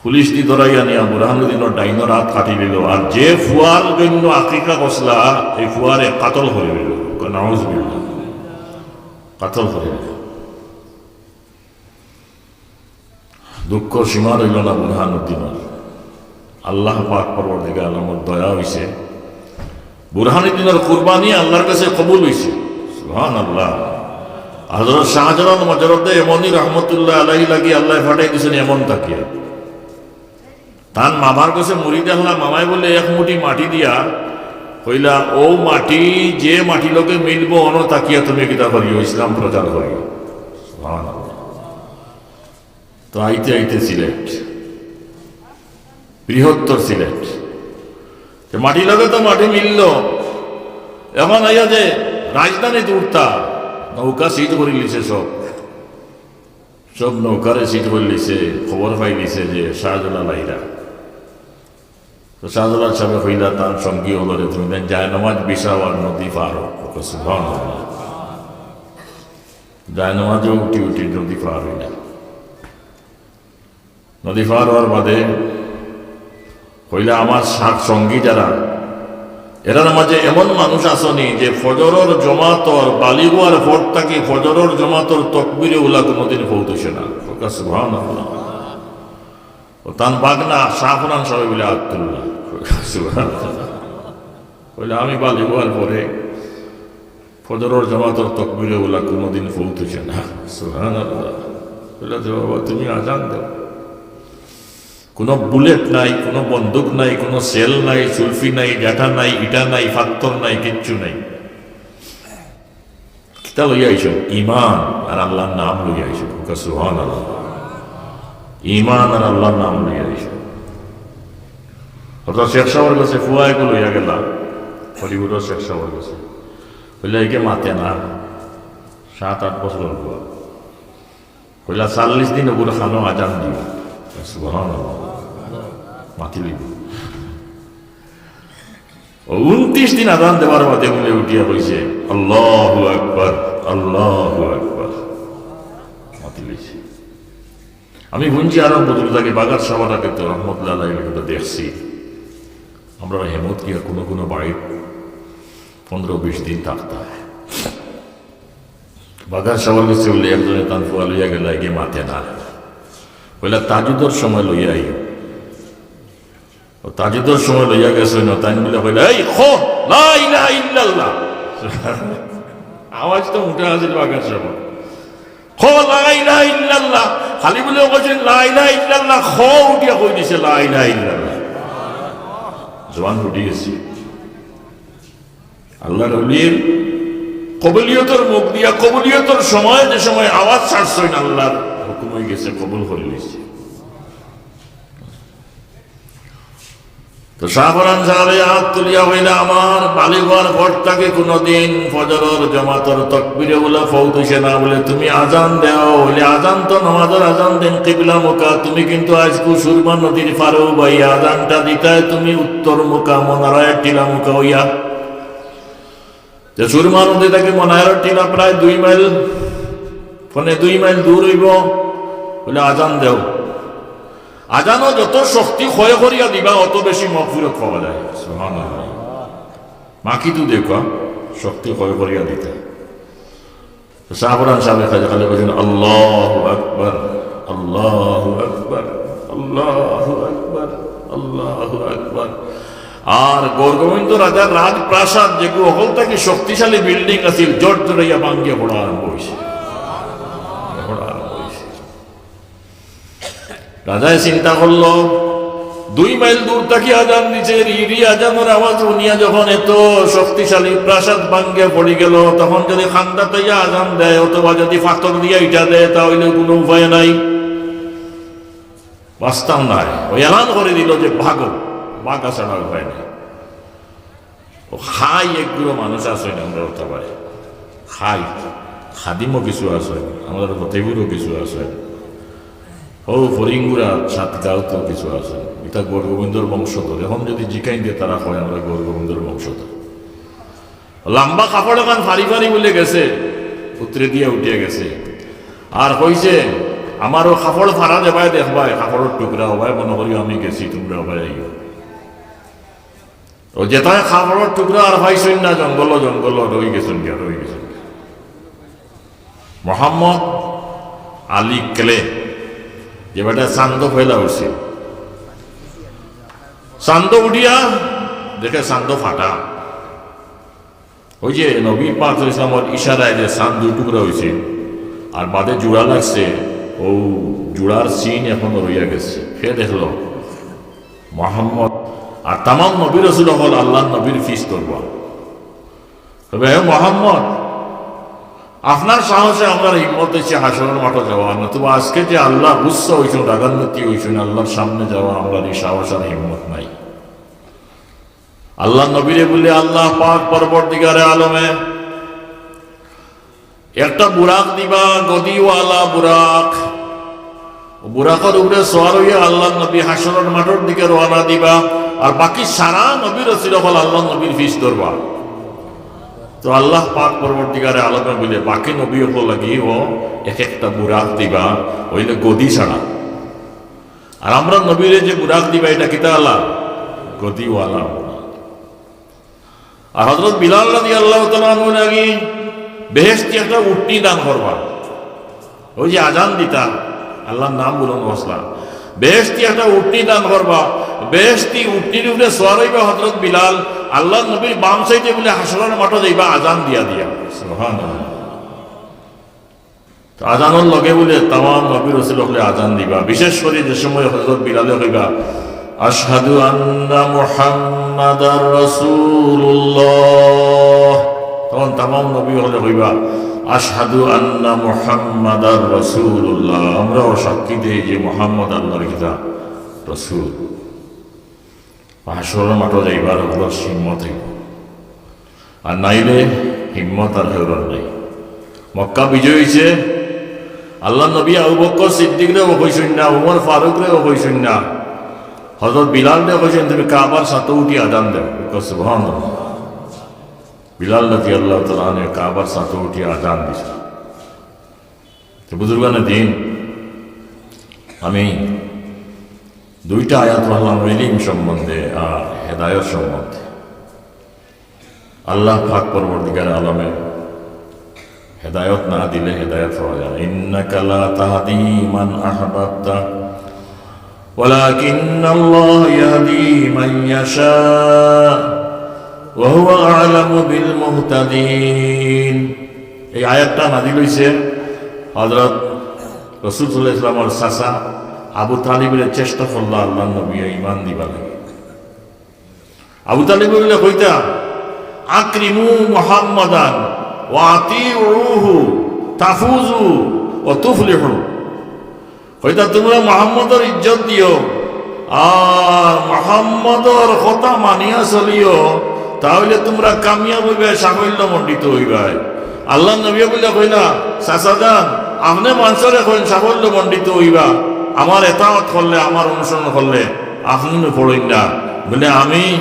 পুলিশ দি ধরাইয়া নিয়া বুরহানুদ্দিনর ডাইনর আত কাটি দিল, আর যে ফুয়ার জন্য আকিকা করছলা, এই ফুয়ারে কাতল করি দিল। নাউজুবিল্লাহ, কাতল করি দিল। দুঃখর সীমা রইল না বুরহানুদ্দিনর। আল্লাহ পাক পরওয়ারদিগার আলমর দয়া হইছে, বুরহানুদ্দিনর কুরবানি আল্লাহর কাছে কবুল হইছে। সুবহানাল্লাহ। হযরত শাহজালাল মজরদে এমনি রহমতুল্লাহ আলাইহি লাগি আল্লাহ পাঠাই দিছেন এমন তাকিয়া। তান মামার কাছে মুরিদ আহলা মামায় বলে এক মুঠি মাটি দিয়া কইলা, "ও মাটি, যে মাটি লগে মিলবো, অনো তাকিয়া তুমি কিতা করিও, ইসলাম প্রচার করিও।" সুবহানাল্লাহ। তো আইতে আইতে সিলেট, বৃহত্তর সিলেট, তো মাটি লগে তো মাটি মিলল। এখন আইয়া যে রাজধানী দূরতা, নৌকা সিজ করি লিছে সব, সব নৌকারে সিজ করি লিছে, খবর পাই লিছে যে শাহজালাল আইরা। তো শাহজালাল সাহেব কইলা তান সঙ্গী হলরে, "তুমি দেন জায়নামাজ বিছাও আর নদী পার হও।" সুবহানাল্লাহ। জায়নামাজও উঠি উঠি নদী পার হইলা। নদী পার হওয়ার বাদে কইলা, "আমার সাত সঙ্গী যারা, এরার মাঝে এমন মানুষ আছনি যে ফজরর জমাতর বালিগুয়ার ফট থাকি ফজরর জমাতর তকবিরে উলা কোনোদিন পৌঁছে না।" সুবহানাল্লাহ। ও তান বাগনা শাহফরান সাহেব বলে আব্দুল্লাহ। সুবহানাল্লাহ। কইলা, "আমি বালিগুয়ার পরে ফজরর জমাতর তকবিরে উলা কোনোদিন পৌঁছে না।" সুবহানাল্লাহ। কইলা, "যে বাবা, তুমি আজান দাও।" কোনো বুলেট নাই, কোনো বন্দুক নাই, কোনো সেল নাই, সুলফি নাই, জাটা নাই, ইটা নাই, ফাত্তর নাই, কিচ্ছু নাই। কিতা লইয়া আইছো? ইমান আর আল্লাহর নাম লইয়া আইছো। ওকে সুবহানাল্লাহ। ইমান আর আল্লাহর নাম লইয়া আইছো। অর্থাৎ শেখ সাহেবের কাছে ফুয়া এগু লইয়া গেলা, হলিউডর শেখ সাহেবের কাছে। কইলা, "একে মাতে না, সাত আট বছর ফুয়া।" কইলা, "চল্লিশ দিন ওগুলো খানো আজান দিও।" সুবহানাল্লাহ। মাতি লইব। ও ঊনত্রিশ দিন আজান দেওয়ার বাদে বলে উঠিয়া কইছে, "আল্লাহু আকবার, আল্লাহু আকবার।" মাতি লইছে। আমি হুনছি আরো বুজুর্গ থাকি বাগার সাহেবর আগে তো রহমতুল্লাহ আলাইহির কথা দেখছি। আমরা হেমত গিয়া কোনো কোনো বাড়িত পনেরো বিশ দিন থাকতা। বাগার সাহেবর কাছে বলে একজনে তান ফুয়া লইয়া গেলা, এগিয়ে মাতে না। কইলা, "তাহাজ্জুদর সময় লইয়া আইও।" ও তাহাজ্জুদর সময় লইয়া গেছে না, তাইন বলে কইলা, "এই, ক লা ইলাহা ইল্লাল্লাহ।" আওয়াজ তো উঠা আছিল বাগার সাহেব। "ক লা ইলাহা ইল্লাল্লাহ।" খালি বলে কইছে, "লা ইলাহা ইল্লাল্লাহ।" ক উঠিয়া কই দিছে, "লা ইলাহা ইল্লাল্লাহ।" জবান ফুটি গেছে। আল্লাহর ওলির কবুলিয়তর মুখ দিয়া, কবুলিয়তর সময় যে সময় আওয়াজ ছাড়ছইন, আল্লাহর হুকুম হয়ে গেছে, কবুল করে নিছে। তো শাহপরান সাহেবে হাত তুলিয়া কইলা, "আমার বালিগুয়ার ঘর থাকি কোনোদিন ফজরর জমাতর তকবিরে উলা ফৌত হইছে না, বলে তুমি আজান দেও, বলে আজান তো নামাজর আজান দেন কিবলা মুখা, তুমি কিন্তু আজকু সুরমা নদীর পারেও বাইয়া আজানটা দিতায় তুমি উত্তর মুখা, মনারায় টিলা মুখা হইয়া।" যে সুরমা নদী থাকি মনারার টিলা প্রায় দুই মাইল, পৌনে দুই মাইল দূর হইব, বলে আজান দেও। আজানও যত শক্তি ক্ষয় করিয়া দিবা, অত বেশি মাগফিরাত পাওয়া যায়। সুবহানাল্লাহ। মাকি তো দেখো, শক্তি ক্ষয় করিয়া দিতে। তো শাহপরান সাহেব খালি খালি বলছেন, "আল্লাহু আকবার, আল্লাহু আকবার, আল্লাহু আকবার, আল্লাহু আকবার।" আর গৌরগোবিন্দ রাজার রাজপ্রাসাদ, যেগু হকল থাকি শক্তিশালী বিল্ডিং আছিল, জর্জরাইয়া ভাঙ্গিয়া পড়া আরম্ভ হইছে। পড়া আরম্ভ হইছে। রাজায় চিন্তা করলো, দুই মাইল দূর থাকি আজান দিছে, রি রি আজানর আওয়াজ হুনিয়া যখন এত শক্তিশালী প্রাসাদ ভাঙ্গিয়া পড়ি গেল, তখন যদি খান্দাত আইয়া আজান দেয় অথবা যদি পাথর দিয়া ইটা দেয়, তা হইলে কোনো উপায় নাই। বাঁচতাম নাই। ও এলান করি দিল যে, "ভাগো, ভাগা ছাড়া উপায় নাই।" ও খাই একগুলো মানুষ আছে না, আমরা ওটা পারে। খাই, খাদিমও কিছু আছে, আমরা ফতেপুরও কিছু আছে। ও ফরিঙ্গুরা সাতগাঁও তো কিছু আছে। এটা গৌরগোবিন্দর বংশধর। এখন যদি জিকাইন দিয়ে তারা কয়, "আমরা গৌরগোবিন্দর বংশধর।" লম্বা কাপড় এখন ফাড়ি ফাড়ি বলে গেছে, উতরে দিয়া উঠিয়া গেছে। আর কইছে, আমার অউ কাপড় ফাড়া যেবায় দেখবায়, কাপড়র টুকরা, অবায় মনো করিও আমি গেছি, তুমরা অবায় আইও। অউ যেতায় কাপড়র টুকরা আর পাইছইন না, জঙ্গলো জঙ্গলো রইগেছইন গিয়া, রইগেছইন গিয়া। মোহাম্মদ আলী ক্লে, যে বেটা চান্দো পয়লা উঠছিল, চান্দো উঠিয়া দেখে চান্দো ফাটা। অউ যে নবী পাক সাল্লাল্লাহু আলাইহি ওয়াসাল্লামর ইশারায় যে চান্দ দুই টুকরা অইছে, আর বাদে জোড়া লাগছে, অউ জোড়ার চিন এখনো রইয়া গেছে। হে দেখলো মোহাম্মদ আর তামাম নবী রসুল অকল আল্লার নবীর পিছ ধরবা। তবে হে মোহাম্মদ, আপনার সাহসে আমরার হিম্মত অইছে হাশরর মাঠো যাওয়া, নতুবা আজকে যে আল্লায় গুসা অইছইন, রাগান্বিত অইছইন, আল্লার সামনে যাওয়া আমরার ই সাহস আর হিম্মত নাই। আল্লার নবীরে বুলে আল্লাহ পাক পরবর্তীকারে আলমে একটা বুরাক দিবা, গদিওয়ালা বুরাক। বুরাকর উপরে সওয়ার অইয়া আল্লার নবী হাশরর মাঠর দিকে রওয়ানা দিবা, আর বাকি সারা নবী রসুল অকল আল্লার নবীর পিছ ধরবা। তো আল্লাহ পাক পরবর্তীকারে আলমে বুলে বাকি নবী অকল লাগিও এক একটা বুরাক দিবা, অইলে গদি ছাড়া। আর আমরার নবীরে যে বুরাক দিবা, ইটা কিতাআলা? গদিওয়ালা বুরাক। আর হযরত বিলাল রাদিয়াল্লাহু তাআলা আনহু লাগি বেহেশতি একটা উটনি দান করবা। অউ যে আজান দিতা, আল্লার নাম বুলন্দ করছলা, বেহেশতি একটা উটনি দান করবা। বেহেশতি উটনির উপরে সওয়ার অইবা হযরত বিলাল, আল্লার নবীর বাম সাইডে বুলে হাশরর মাঠো যাইবা আজান দিয়া দিয়া। সুবহানাল্লাহ। তো আজানর লগে বুলে তামাম নবী রসুল অকলে আজান দিবা, বিশেষ করি যে সময় হযরত বিলালে কইবা, "আশহাদু আন্না মুহাম্মাদার রাসূলুল্লাহ", তখন তামাম নবী অকলে কইবা, "আশহাদু আন্না মুহাম্মাদার রাসূলুল্লাহ", আমরাও সাক্ষী দেই যে মোহাম্মদ আল্লার কিতা রসুল। হাশরর মাঠো যাইবার অকলর হিম্মত অইবো, আর নাইলে হিম্মত আর কেউরর নাই। মক্কা বিজয় অইছে, আল্লার নবী আবু বকর সিদ্দিকরেও কইছইন না, উমর ফারুকরেও কইছইন না, হযরত বিলালরে কইছইন, "তুমি কাবার ছাতো উঠি আজান দেও।" সুবহানাল্লাহ। বিলাল রাদিয়াল্লাহু তাআলা আনহু কাবার ছাতো উঠি আজান দিছে। তো বুজুর্গানে দিন, আমি দুইটা আয়াত পড়লাম ইলিম সম্বন্ধে আর হেদায়ত সম্বন্ধে। আল্লাহ পাক পরবর্তীকার আলমে হেদায়ত না দিলে হেদায়ত পাওয়া যায় না। "ইন্নাকা লা তাহদি মান আহবাবতা ওয়ালাকিন্নাল্লাহা ইয়াহদি মান ইয়াশা ওয়া হুয়া আ'লামু বিল মুহতাদিন।" এই আয়াতটা নাজিল অইছে হযরত রাসূল সাল্লাল্লাহু আলাইহি ওয়াসাল্লামর চাচা আবু তালিবরে চেষ্টা করলা আল্লার নবীয়ে ঈমান দিবার লাগি। আবু তালিবরে বুলে কইতা, "আকরিমু মুহাম্মাদান ওয়া আতিউহু তাফুজু ওয়া তুফলিহু।" কইতা, "তুমরা মুহাম্মদর ইজ্জত দিও, আর মুহাম্মদর কথা মানিয়া চলিও, তা অইলে তুমরা কামিয়াব অইবায়, সাফল্য মণ্ডিত অইবায়।" আল্লার নবীয়ে বুলে কইলা, "চাচা যান, আপনে মানষরে কইন সাফল্য মণ্ডিত অইবা, আমার এতাআত করলে, আমার অনুসরণ করলে আপনে নু পড়ইন না।" বুলে, "আমি,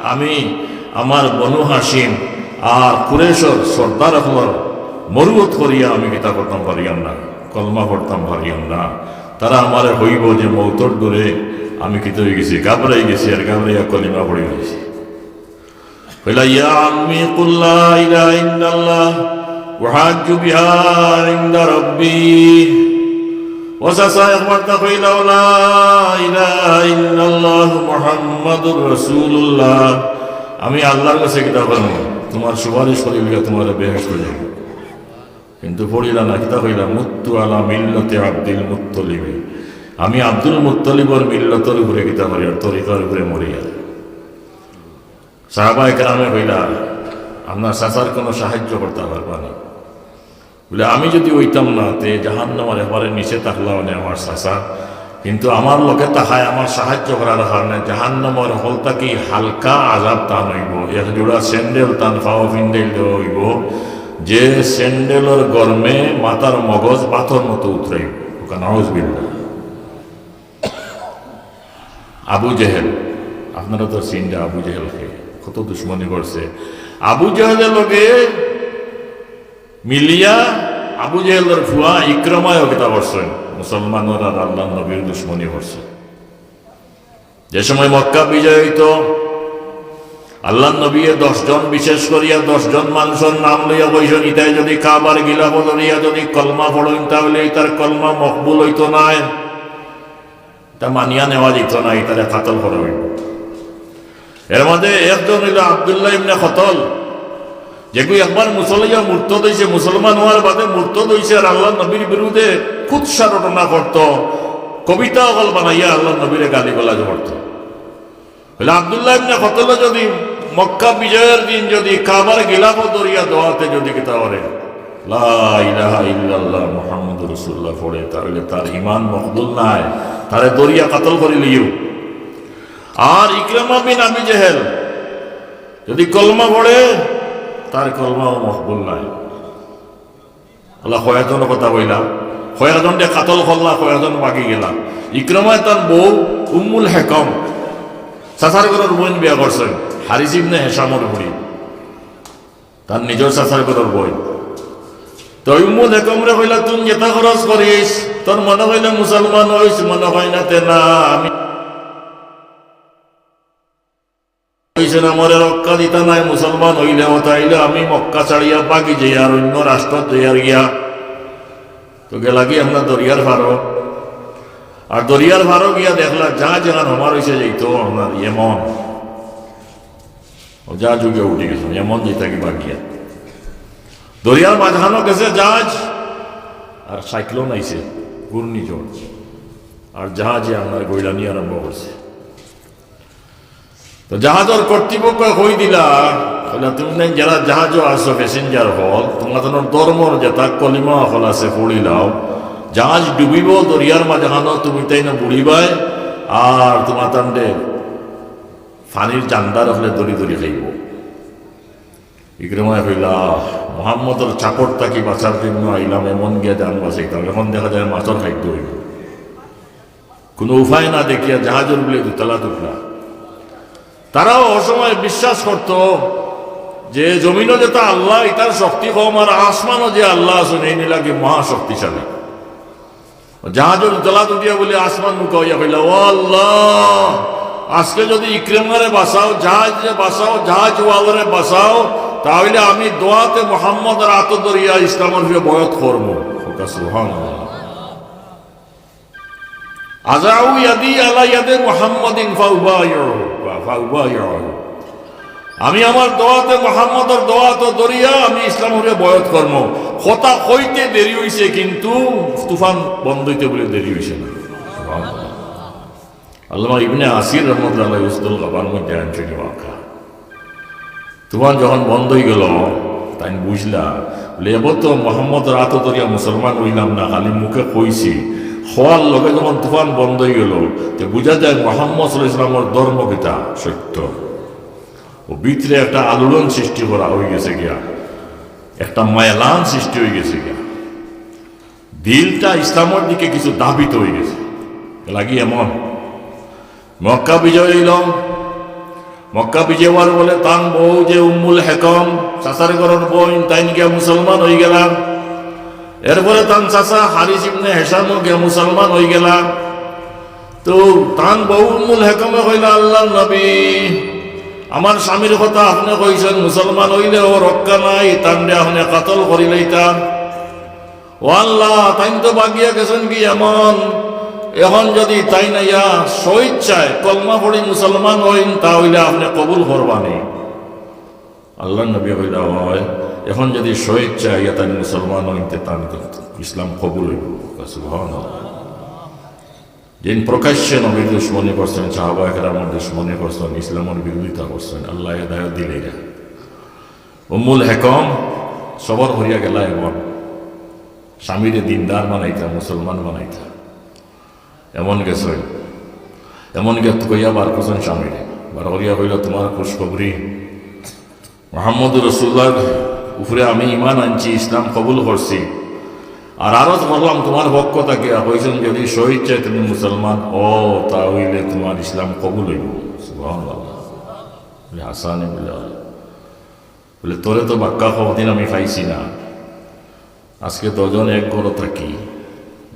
আমি আমার বনু হাশিম আর কুরাইশর সর্দার অকলর মরুয়ত করিয়া আমি কিতা করতাম পারিয়ার না, কলমা পড়তাম পারিয়ার না। তারা আমারে কইবো যে মউতর ডরে আমি কিতা অইগেছি, ঘাবড়াই গেছি, আর ঘাবড়াইয়া কলিমা পড়ি গেছি।" কইলা, "ইয়া আম্মি কুল লা ইলাহা ইল্লাল্লাহ ওয়া হাজ্জু বিহা ইনদা রাব্বি।" ও চাচা, একবার তা কইলাও, "লা ইলাহা ইল্লাল্লাহু মুহাম্মাদুর রাসূলুল্লাহ।" আমি আল্লার কাছে কিতা করমু? তুমার সুপারিশ করি লইয়া তুমারে বেহেশতো নিমু। কিন্তু পড়িলা না, কিতা কইলা? "মুততু আলা মিল্লাতি আব্দুল মুত্তালিব।" আমি আব্দুল মুত্তালিবর মিল্লতর উপরে কিতা করি আর তরিকার উপরে মরি আর। সাহাবায়ে কেরামে কইলা, "আপনার চাচার কোনো সাহায্য করতা পারবা নি?" বুলে, "আমি যুদি অইতাম না, তে জাহান্নামর একবারে নিচে থাকলা অনে আমার চাচা, কিন্তু আমার লগে থাকায়, আমার সাহায্য করার কারণে জাহান্নামর হকল থাকি হালকা আজাব তান অইবো। এক জোড়া স্যান্ডেল তান পাও পিন্দাইল দেওয়া অইবো, যে স্যান্ডেলর গরমে মাথার মগজ পাথর মতো উতরাইবো।" নাউজুবিল্লাহ। আবু জেহেল, আপনারা তো চিনরা আবু জেহেল কে, কত দুশমনি করছে। আবু জেহেলর লগে মিলিয়া আবু জেহেলর ফুয়া ইকরামায়ও কিতা করছইন? মুসলমানর আর আল্লাহর নবীর দুশমনি করছইন। যে সময় মক্কা বিজয় অইতো, আল্লাহর নবীয়ে দশ জন, বিশেষ করিয়া দশ জন মানুষর নাম লইয়া কইছইন, ইতায় যুদি কাবার গিলাফো ধরিয়া যুদি কলমা পড়ইন, তাইলে ইতার কলমা মকবুল অইতো নায়। ইতা মানিয়া নেওয়া যাইতো না, ইতারে কাতল করা অইবো। এর মাঝে একজন অইলো আব্দুল্লাহ ইবনে খতল, যেগু একবার মুসলমান মুরতদ অইছে, মুসলমান অওয়ার বাদে মুরতদ অইছে, আর আল্লাহর নবীর বিরুদ্ধে কুৎসা রটনা করতো, কবিতা অকল বানাইয়া আল্লাহর নবীরে গালিগালাজ করতো। অইলে আব্দুল্লাহ ইবনে খতলে যুদি মক্কা বিজয়র দিন যুদি কাবার গিলাফো ধরিয়া দোয়াতে যুদি কিতা করে, লা ইলাহা ইল্লাল্লাহ মুহাম্মাদুর রাসূলুল্লাহ পড়ে, তাইলে তার ঈমান মকবুল নায়, তারে ধরিয়া কাতল করিলিও। আর ইকরামা বিন আবি জেহেল যুদি কলমা পড়ে, তার কলমাও মকবুল নায়। আল্লাহ কয়েকজনর কথা কইলাম, কয়েকজনরে কাতল করলা, কয়েকজন বাগি গেলা। ইকরামায় তান বউ উম্মুল হেকম, চাচার ঘরর বইন বিয়া করছইন, হারিস ইবনে হেশামর ফুড়ি, তান নিজর চাচার ঘরর বইন। তো উম্মুল হেকমরে কইলা, "তুই যেতা খরচ করিস, তোর মনো কইলে মুসলমান অইস, মনো কয় না তে না, আমি অইছে না, মরে রক্ষা দিতা নায়, মুসলমান অইলেও তাইলে আমি মক্কা ছাড়িয়া বাগি যাইয়ার অইন্য রাষ্ট্রত যাইয়ার গিয়া।" তো গেলাগি আপনার দরিয়ার পারো, আর দরিয়ার পারো গিয়া দেখলা জাহাজ এখান হমার অইছে যাইতো আপনার ইয়েমন। ও জাহাজ উগে উঠি গেছে, ইয়েমন যাইতা কি বাগিয়া। দরিয়ার মাঝখানো গেছে জাহাজ, আর সাইক্লোন আইছে, ঘূর্ণিঝড়, আর জাহাজে আপনার গইলানি আরম্ভ করছে। তো জাহাজর কর্তৃপক্ষ কই দিলা, কইলা, "তুমি নাই যারা জাহাজো আছো, প্যাসেঞ্জার হল, তোমার ধর্মর যেতা কলিমা হল আছে, পড়িলাও। জাহাজ ডুবিবো, দরিয়ার মাঝখানো তুমি তাই না বুড়িবায়, আর তোমার তান্ডে পানির জান্দার হলে দড়ি দড়ি খাইবো।" ইকরামায় কইলা, "মুহাম্মদর চাপট থাকি বাঁচার জন্য আইলাম, এমন গিয়া জান বাঁচাইতাম, এখন দেখা যায় মাছর খাদ্য অইবো।" কোনো উপায় না দেখিয়া জাহাজর বুলে দুতলাত উঠলা। তারাও অসময় বিশ্বাস করতো যে জমিনও যেতা আল্লাহ, ইতার শক্তি কম, আর আসমানও যে আল্লাহ আছইন, এইন লাগি মহাশক্তিশালী। জাহাজর দুতলাত উঠিয়া বুলে আসমান মুখা অইয়া কইলা, "ও আল্লাহ, আজকে যুদি ইকরামারে বাঁচাও, জাহাজরে বাঁচাও, জাহাজওয়ালারে বাঁচাও, তাইলে আমি দোয়াতে মুহাম্মদর আতো ধরিয়া ইসলামর উপরে বয়ত করমু।" সুবহানাল্লাহ। "আযাউ ইয়াদি আলা ইয়াদি মুহাম্মাদিন ফাউবাইয়ুহু, ফাউবাইয়ুহু।" আমি আমার দোয়াতে, মুহাম্মদর দোয়াত ধরিয়া আমি ইসলামরে বয়ত করমু। কথা কইতে দেরি অইছে, কিন্তু তুফান বন্ধ অইতে বুলে দেরি অইছে না। সুবহানাল্লাহ। আল্লামা ইবনে আসির রহমতুল্লাহ আলাইহি উসদুল গাবার মধ্যে আনছইন ওয়াকা। তুফান যখন বন্ধ অইগেলো, তাইন বুঝলা, বুলে, "এবার তো মুহাম্মদর আতো ধরিয়া মুসলমান অইলাম না, খালি মুখে কইছি।" কওয়ার লগে যখন তুফান বন্ধ অইগেলো, তে বুঝা যায় মুহাম্মদ সাল্লাল্লাহু আলাইহি ওয়াসাল্লামর ধর্ম কিতা সত্য। ও ভিতরে একটা আলোড়ন সৃষ্টি করা অইগেছে গিয়া, একটা মায়ালান সৃষ্টি অইগেছে গিয়া। দিলটা ইসলামর দিকে কিছু ধাবিত অইগেছে। লাগি এমন মক্কা বিজয় অইলো। মক্কা বিজয় অওয়ার বুলে তান বউ যে উম্মুল হেকম, চাচার ঘরর বইন, তাইন গিয়া মুসলমান অইগেলা। এরপরে তান চাচা হারিস ইবনে হেশামও গিয়া মুসলমান অইগেলা। তো তান বউ উম্মুল হেকমে কইলা, "আল্লাহর নবী, আমার স্বামীর কথা আপনে কইছইন, মুসলমান অইলেও রক্ষা নাই, তানরে আপনে কাতল করিলাইতা।" ও আল্লাহ, তাইন তো বাগিয়া গেছইন গি এমন, এখন যুদি তাইন আইয়া স্বইচ্ছায় কলমা পড়ি মুসলমান অইন, তা অইলে আপনে কবুল করবানি। আল্লাহর নবী কইলা, "অয়, এখন যুদি স্বইচ্ছায় আইয়া তাইন মুসলমান অইন, তে তান ইসলাম কবুল অইবো।" সুবহানাল্লাহ। যেইন প্রকাশ্যে নবীর দুশমনি করছইন, সাহাবায়ে কেরামর দুশমনি করছইন, ইসলামর বিরোধিতা করছইন, আল্লায় হেদায়েত দিলাইরা। উম্মুল হেকম সবর করিয়া গেলা এবং স্বামীরে দিনদার বানাইতা, মুসলমান বানাইতা। এমন গেছইন, এমন গিয়া তুকাইয়া বার করছইন স্বামীরে। বার করিয়া কইলা, "তুমার খুশখবরি, মুহাম্মদুর রাসূলুল্লাহর উপরে আমি ঈমান আনছি, ইসলাম কবুল করছি। আর আরজ করলাম তুমার পক্ষ থাকিয়া, কইছইন যুদি স্বইচ্ছায় তুমি মুসলমান অও, তা অইলে তুমার ইসলাম কবুল অইবো।" সুবহানাল্লাহ। বুলে, "হাসানে বুলে, বুলে, তোরে তো বাক্কা কওদিন আমি পাইছি না।" আজকে দুইজন এক ঘরো থাকি।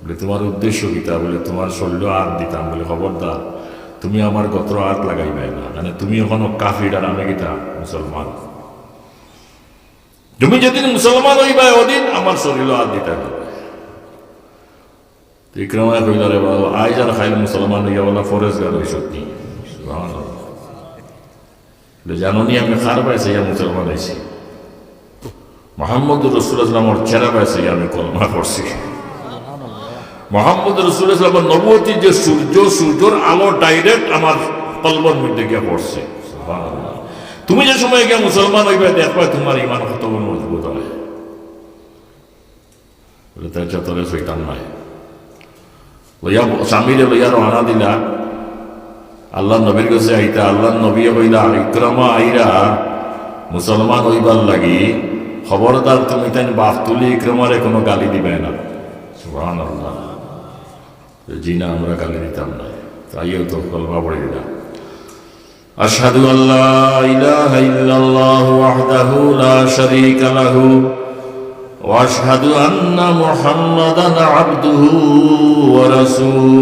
বলে, "তুমার উদ্দেশ্য কিতা?" বলে, "তুমার শরীলো আত দিতাম।" বলে, "খবরদার, তুমি আমার গোত্রো আত লাগাইবায় না, মানে তুমি অখনো কাফির আর আমি কিতা মুসলমান। তুমি যেদিন মুসলমান অইবায়, অদিন আমার শরীলো আত দিতায় না।" তো ইকরামায় কইলা, "রে বাবা, আইজ আর কাইল মুসলমান অইয়া অলা পরেজগার অইছত নি।" সুবহানাল্লাহ। বলে, "জানো নি আমি কার বায় চাইয়া মুসলমান অইছি? মুহাম্মদুর রাসূলুল্লাহ সাল্লাল্লাহু আলাইহি ওয়াসাল্লামর চেহারা বায় চাইয়া আমি কলমা পড়ছি।" মুহাম্মদুর রাসূলুল্লাহ সাল্লাল্লাহু আলাইহি ওয়াসাল্লামর নবুয়তির যে সূর্য, সূর্যর আলো direct আমার কলবর মধ্যে গিয়া পড়ছে। সুবহানাল্লাহ। তুমি যে সময় গিয়া মুসলমান অইবায়, দেখবায় তুমার ইমান কত গুণ মজবুত অয়। বলে, "তাই চত্বরে শয়তান নাই।" লইয়া, স্বামীরে লইয়া রওয়ানা দিলা। আল্লাহর নবীর গেছে আইতা, আল্লাহর নবীয়ে কইলা, "ইকরামা আইরা মুসলমান অইবার লাগি, খবরদার তুমি তাইন বাফ তুলি ইকরামারে কুনু গালি দিবায় না।" সুবহানাল্লাহ। "জি না, আমরা গালি দিতাম না।" তাইও তো কলমা পড়ি দিলা। أشهد أن لا إله إلا الله وحده لا شريك له وأشهد أن محمدا عبده ورسوله।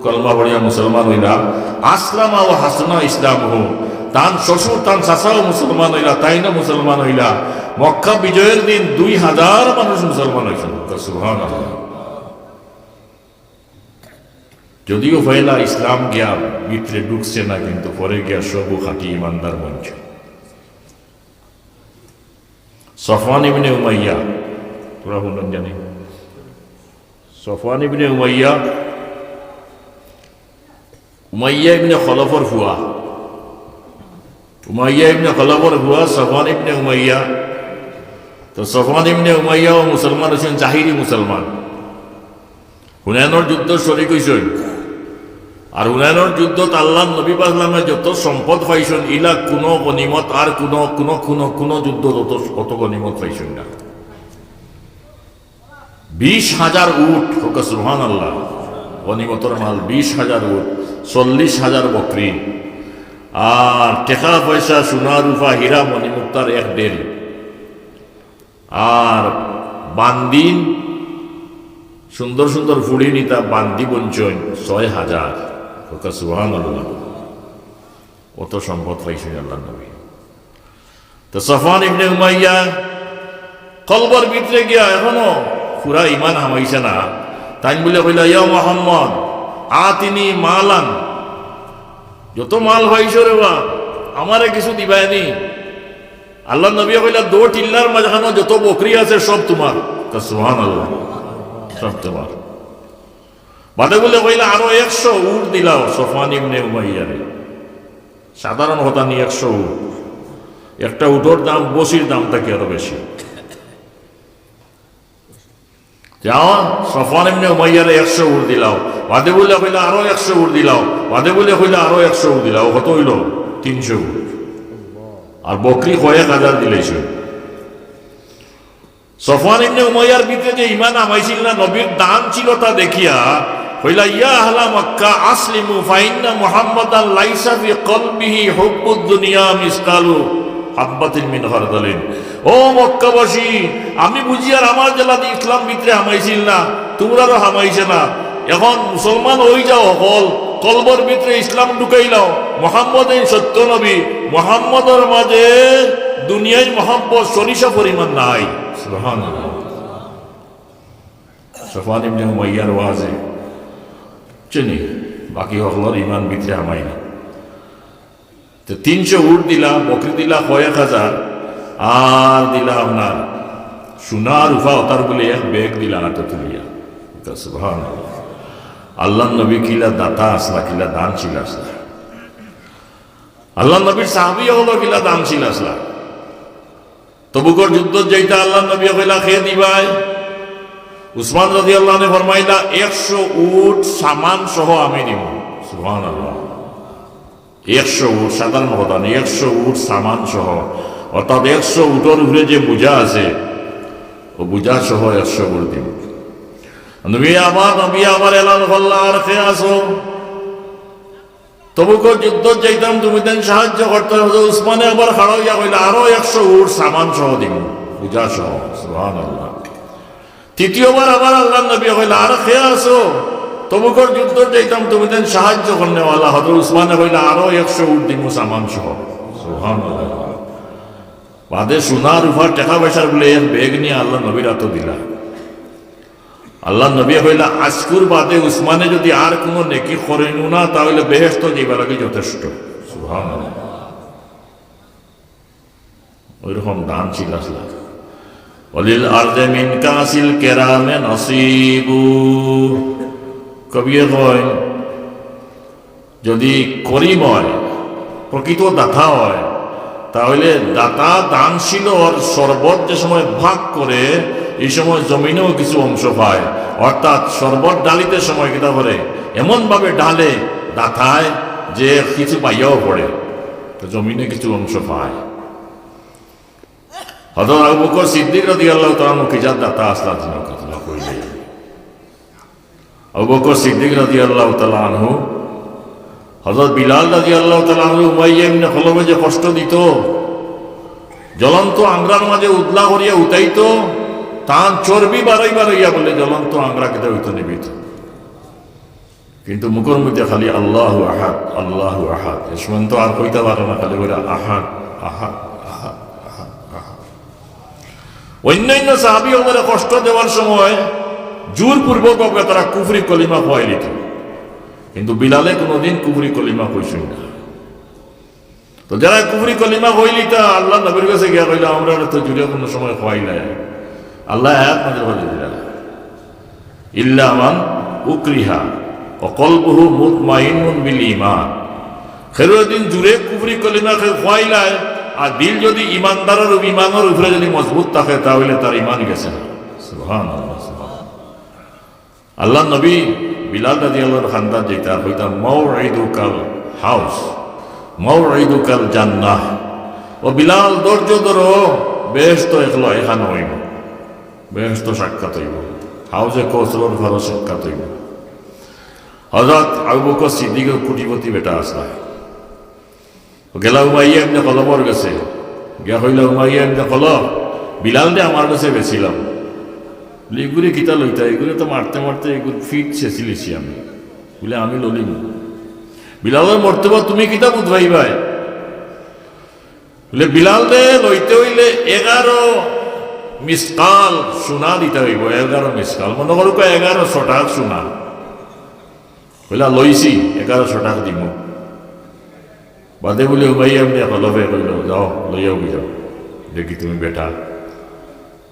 কলমা পড়িয়া মুসলমান অইলা। أسلم وحسن إسلامه। তান শ্বশুর, তান চাচাও মুসলমান অইলা, তাইনও মুসলমান অইলা। মক্কা বিজয়ের দিন দুই হাজার মানুষ মুসলমান অইছইন। সুবহানাল্লাহ। যদিও পয়লা ইসলাম গিয়া ভিতরে ঢুকছে না, কিন্তু পরে গিয়া সবউ খাঁটি ইমানদার বনছে। সফওয়ান ইবনে উমাইয়া, তোরা হুনইন জানি, সফওয়ান ইবনে উমাইয়া, উমাইয়া ইবনে খলফর ফুয়া, উমাইয়া ইবনে খলফর ফুয়া সফওয়ান ইবনে উমাইয়া। তো সফওয়ান ইবনে উমাইয়াও মুসলমান অইছইন, জাহিরি মুসলমান। হুনাইনর যুদ্ধ শরিক অইছইন। আর হুনাইনর যুদ্ধত আল্লাহর নবী পাক সাল্লামে যত সম্পদ পাইছইন, ইলা কুনু গনিমত আর কুনু, কুনু, কুনু, কুনু যুদ্ধত অত, অত গনিমত পাইছইন না। বিশ হাজার উট, কউক্কা সুবহানাল্লাহ, গনিমতর মাল বিশ হাজার উট, চল্লিশ হাজার বকরি, আর টেকা পয়সা, সোনা রুপা, হীরা মণিমুক্তার এক ঢের, আর বান্দিন, সুন্দর সুন্দর ফুড়িন ইতা বান্দি বনছইন ছয় হাজার। কউক্কা সুবহানাল্লাহ। অত সম্পদ পাইছইন আল্লাহর নবী। তো সফওয়ান ইবনে উমাইয়া কলবর ভিতরে গিয়া অখনো পুরা ইমান হামাইছে না। তাইন বুলে কইলা, "ইয়া মুহাম্মদ, আতিনি মালান, যত মাল পাইছো রে বা, আমারে কিছু দিবায়নি।" আল্লাহর নবীয়ে কইলা, "দো টিল্লার মাঝখানো যত বকরি আছে সব তুমার।" কউক্কা সুবহানাল্লাহ, সব তুমার। বাদে বুলে কইলা, "আরো একশো উট দিলাও সফওয়ান ইবনে উমাইয়ারে।" সাধারণ কথা নি, একশো উট। একটা উটর দাম বকরির দাম থাকি আরো বেশি। যাও, সফওয়ান ইবনে উমাইয়ারে একশো উট দিলাও, বাদে বুলে কইলা আরো একশো উট দিলাও, বাদে বুলে কইলা আরো একশো উট দিলাও, কত অইলো? তিনশো উট। আর বকরি কয়েক হাজার দিলাইছে। সফওয়ান ইবনে উমাইয়ার ভিতরে যে ইমান হামাইছিল না, নবীর দানশীলতা দেখিয়া কইলা, "ইয়া আহলা মক্কা আসলিমু ফাইন্না মুহাম্মাদান লাইসা ফি কলবিহি হুব্বুদ দুনিয়া মিসকালু হাব্বাতিন মিন খারদালিন।" ও মক্কাবাসী, আমি বুঝিয়ার আমার যেলা ইসলাম ভিতরে হামাইছিল না, তুমরারও হামাইছে না। অখন মুসলমান অইযাও হকল, কলবর ভিতরে ইসলাম ঢুকাইলাও। মুহাম্মদ এইন সত্য নবী, মুহাম্মদর মাঝে দুনিয়ার মহব্বত সরিষা পরিমাণ নাই। সুবহানাল্লাহ। সফওয়ান ইবনে উমাইয়ার ওয়াজে চিনি, বাকি হকলর ইমান ভিতরে হামায় না। তো তিনশো উট দিলা, বকরি দিলা কয়েক হাজার, আর দিলা আপনার সোনা রুপা অতার বুলে এক ব্যাগ দিলা আতো তুলিয়া। তো সুবহানাল্লাহ। আল্লাহর নবী কিলা দাতা আছলা, কিলা দানশীল আছলা। আল্লাহর নবীর সাহাবী অকল কিলা দানশীল আছলা। তবুকর যুদ্ধত যাইতা আল্লাহর নবীয়ে কইলা, "কে দিবায়?" উসমান রাদিয়াল্লাহু আনহু ফরমাইলা, "একশো উট সামান সহ আমি দিমু।" সুবহানাল্লাহ। একশো উট, সাধারণ কথা নি, একশো উট সামান সহ, অর্থাৎ একশো উটর উপরে যে বুঝা আছে, অউ বুঝা সহ একশো উট দিমু। নবী আবার, নবী আবার এলান করলা, "আর কে আছো?" তবুকর যুদ্ধত যাইতাম, তুমি তাইন সাহায্য করতায়। হযরত উসমানে আবার খাড়া অইয়া কইলা, "আরো একশো উট সামান সহ দিমু।" বুঝা সহ। সুবহানাল্লাহ। তৃতীয়বার আবার আল্লাহর নবী কইলা, "আরো কে আছো? তবুকর যুদ্ধ যাইতাম, তুমি দেন সাহায্য করনেওয়ালা।" হযরত উসমানে কইলা, "আরো একশো উট দিমু সামান সহ।" সুবহানাল্লাহ। বাদে সোনা রুপা টেকা পয়সার বুলে এক ব্যাগ নিয়া আল্লাহর নবীর আতো দিলা। আল্লাহর নবী কইলা, "আজকুর বাদে উসমানে যদি আর কুনু নেকি করইন না, তা অইলে বেহেশত যাইবার লাগি যথেষ্ট।" সুবহানাল্লাহ। ওইরকম দানশীল আছলা। "ওয়ালিল আরদে মিন কাসিল কেরামে নসিবু।" কবিয়ে কইন, যদি করিম অয়, প্রকৃত দাতা অয়, তা অইলে দাতা দানশীলর শরবত যে সময় ভাগ করে, এই সময় জমিনেও কিছু অংশ পায়। অর্থাৎ শরবত ঢালিতে সময় কিতা করে, এমনভাবে ঢালে দাতায় যে কিছু পাইয়াও পড়ে, তো জমিনে কিছু অংশ পায়। হযরত আবু বকর সিদ্দিক রাদিয়াল্লাহু তাআলা আনহু কি জাত দাতা আছলা, জিনর কথা না কইলে। আবু বকর সিদ্দিক রাদিয়াল্লাহু তাআলা আনহু, হযরত বিলাল রাদিয়াল্লাহু তাআলা আনহু উমাইয়া ইবনে খলফে যে কষ্ট দিত, জ্বলন্ত আংরার মাঝে উদলা করিয়া উঠাইতো, তান চর্বি বারইয়া বারইয়া বুলে জ্বলন্ত আংরা কিতা অইতো, নিবিত। কিন্তু মুখর মধ্যে খালি "আল্লাহু আহাদ, আল্লাহু আহাদ।" এ সময় তো আর কইতা পারে না, খালি কইরা "আহাদ, আহাদ, আহাদ, আহাদ, আহাদ।" অন্যান্য সাহাবী অকলরে কষ্ট দেওয়ার সময় জোরপূর্বক অকলে তারা কুফরি কলিমা কওয়াইলিত, কিন্তু বিলালে কোনোদিন কুফরি কলিমা কইছইন না। তো যারা কুফরি কলিমা কইলিতা, আল্লাহর নবীর গেছে গিয়া কইলা, "আমরারে তো জুরে কোনো সময় কওয়াইলায়।" আল্লায় আয়াত নাজিল করি দিলা, "ইল্লা মান উকরিহা ওয়া কলবুহু মুতমাইন্নুন বিল ঈমান।" কেউরে যদি জুরে কুফরি কলিমা কেউ কওয়াইলায়, আর দিল যদি ইমানদারর উপ-, ইমানর উপরে যদি মজবুত থাকে, তা অইলে তার ইমান গেছে না। সুবহানাল্লাহ, সুবহানাল্লাহ। আল্লাহর নবী বিলাল রাদিয়াল্লাহু আনহুর কান্দাত যাইতা, কইতা, "মাউইদুকাল হাউজ, মাউইদুকাল জান্নাহ।" ও বিলাল, ধৈর্য ধরো, বেহেশত একলা এখানো অইবো, বেহেশত সাক্ষাৎ অইবো, হাউজে কাউসারর পারো সাক্ষাৎ অইবো। হযরত আবু বকর সিদ্দিকর কোটিপতি বেটা আছলা। গেলা উমাইয়া ইবনে খলফর গেছে। গিয়া কইলা, "উমাইয়া ইবনে খলফ, বিলালরে আমার গেছে বেচিলাও।" বুলে, "ইগুরে কিতা লইতায়? ইগুরে তো মারতে মারতে ইগুর ফিট ছেছিলিছি আমি।" বুলে, "আমি ললিমু।" "বিলালর মর্তবা তুমি কিতা বুঝবায়?" বুলে, "বিলালরে লইতে অইলে এগারো মিসকাল সোনা দিতা অইবো, এগারো মিসকাল।" মনো করো এগারো ছটাক সোনা। কইলা, "লইছি, এগারোশো টাকা দিমু।" বাদে বুলে উমাইয়া ইবনে খলফে কইলো, "যাও, লইয়া উবি যাও, দেখি তুমি বেটা।"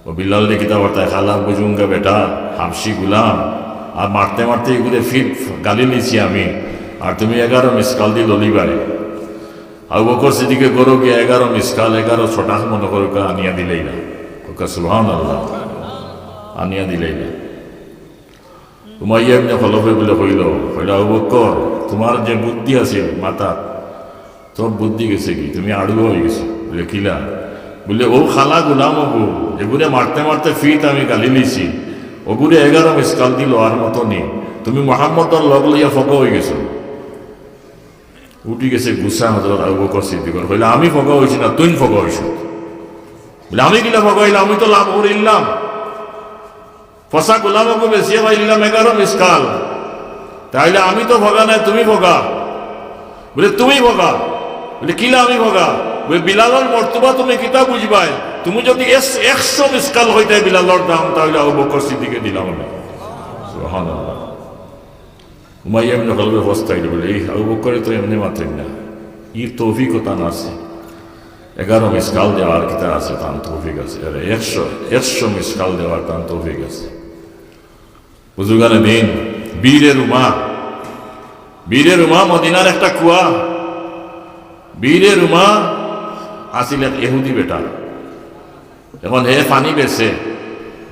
ও বিলাল দেখি তা বার্তায়, "খালা বুঝুঙ্গা বেটা, হাবশি গুলাম, আর মারতে মারতে ইগুরে ফিট গালিলিছি আমি, আর তুমি এগারো মিসকাল দি ললিবায়।" আবু বকর সিদ্দিকে ঘরো গিয়া এগারো মিসকাল, এগারোশো টাকা মনো করো আনিয়া দিলাইলা। ওকে সুবহানাল্লাহ, আনিয়া দিলাইলা। উমাইয়া ইবনে খলফে বুলে কইলো, কইলা, "আবু বকর, তুমার যে বুদ্ধি আছিল মাথাত, সব বুদ্ধি গেছেগি, তুমি আড়ুয়া অইগেছো।" বুলে, "কিলা?" বুলে, "ও খালা গুলাম অগু, এগুরে মারতে মারতে ফিট আমি গালিলিছি, অগুরে এগারো মিসকাল দি লওয়ার মতো নি, তুমি মোহাম্মদর লগ লইয়া ফগা অইগেছো।" উঠি গেছে গুসা হযরত আবু বকর সিদ্দিকর, কইলা, "আমি ফগা অইছি না, তুইন ফগা অইছো।" বুলে, "আমি কিলা ফগা অইলাম? আমি তো লাভ করিলাম।" ফসা গুলাম অগু বেচিয়া পাইলাম এগারো মিসকাল। তাইলে আমি তো ফগা নায়, তুমি ফগা। বুলে, "তুমি ফগা।" বুলে, "কিলা আমি ফগা?" বুলে, "বিলালর মর্তবা তুমি কিতা বুঝবায়? তুমি যদি এস-, একশো মিসকাল কইতায় বিলালর দাম, তাইলে আবু বকর সিদ্দিকে দিলাম আমি।" সুবহানাল্লাহ। উমাইয়া ইবনে খলফে ফস্তাইল বুলে, "এই আবু বকরে তো এমনে মাতইন না, ইর তৌফিক ও তান আছে।" এগারো মিসকাল দেওয়ার কিতা আছে, তান তৌফিক আছে। আরে, একশো, একশো মিসকাল দেওয়ার তান তৌফিক আছে। বুজুর্গানে দিন, বিরে রুমা, বিরে রুমা মদিনার একটা কুয়া। বিরে রুমা আছিল এক ইহুদি বেটা। এখন হে পানি বেচে,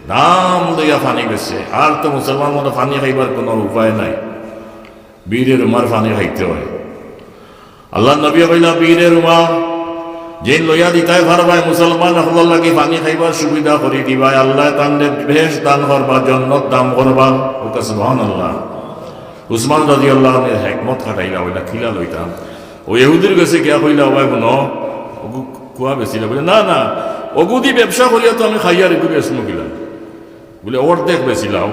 দাম লইয়া পানি বেচে। আর তো মুসলমান মতো পানি খাইবার কোনো উপায় নাই, বিরে রুমার পানি খাইতে হয়। আল্লাহর নবী কইলা, "বিরে রুমা, যেইন লইয়া দিতায় পারবায়, মুসলমান অকলর লাগি পানি খাইবার সুবিধা করি দিবায়, আল্লায় তানরে বেহেশত দান করবা, জন্নত দান করবা।" ওকে সুবহানাল্লাহ। উসমান রাদিয়াল্লাহু আনহু হেকমত খাটাইলা, কইলা, "কিলা লইতাম?" ও ইহুদির গেছে গিয়া কইলা, "ও ভাই, হুনো, ওগু কুয়া বেচিলা।" বুলে, "না, না, অগুদি ব্যবসা করিয়া তো আমি খাইয়ার, এগু বেচমু কিলা? বুলে, অর্ধেক বেচিলাও,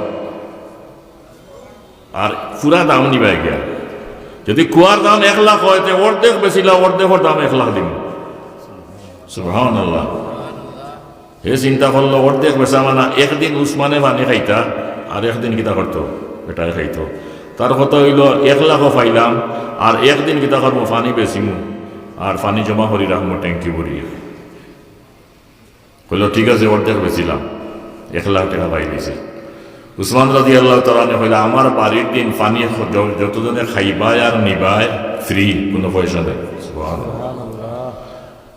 আর পুরা দাম নিবায় গিয়া। যদি কুয়ার দাম এক লাখ অয়, তে অর্ধেক বেচিলাও, অর্ধেকর দাম এক লাখ দিমু। সুবহানাল্লাহ। হে চিন্তা করলো, অর্ধেক বেচা মানে একদিন উসমানে পানি খাইতা, আর একদিন কিতা করতো? বেটায় খাইতো। তার কথা অইলো, এক লাখও পাইলাম, আর একদিন কিতা করমু? পানি বেচিমু, আর পানি জমা করি রাখমু ট্যাঙ্কি ভরি। কইলো, ঠিক আছে, অর্ধেক বেচিলাম, এক লাখ টেকা পাই গেছি। উসমান রাদিয়াল্লাহু তাআলা আনহু কইলা, আমার বাড়ির দিন পানি য-, যতজনে খাইবায় আর নিবায়, ফ্রি, কুনু পয়সা নাই। সুবহানাল্লাহ।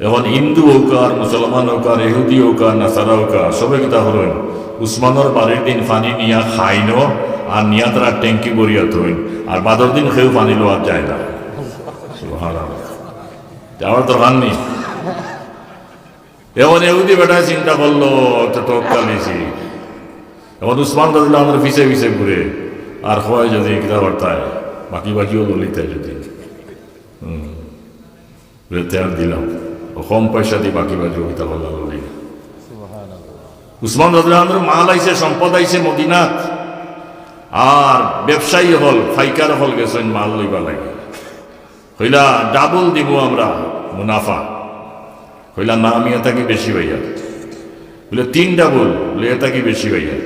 এখন হিন্দু অউকা, আর মুসলমান অউকা, আর ইহুদি অউকা, আর নাসারা অউকা, সবে কিতা করইন? উসমানর বাড়ির দিন পানি নিয়া খাইন, আর নিয়া তারা ট্যাঙ্কি ভরিয়া থইন, আর বাদর দিন কেউ পানি লওয়াত যায় না। সুবহানাল্লাহ। যাওয়ার দরকার নেই। এখন ইহুদি বেটায় চিন্তা করলো, তো টক কালিছি। এখন উসমান রাদিয়াল্লাহু আনহুর পিছে পিছে ঘুরে, আর কয় যদি কিতা করতায়, বাকি বাকিও ললিতায় যদি। হুম। বুলে, তে আর দিলাম। ও কম পয়সা দি বাকি বাকিও কিতা করলা ললি। উসমান রাদিয়াল্লাহু আনহুর মাল আইছে, সম্পদ আইছে মদিনাত। আর ব্যবসায়ী অকল, পাইকার অকল গেছইন মাল লইবার লাগি। কইলা, ডাবল দিমু আমরা মুনাফা। কইলা, না, আমি এর থাকি বেশি পাইয়ার। বুলে, তিন ডাবল। বুলে, এর থাকি বেশি পাইয়ার।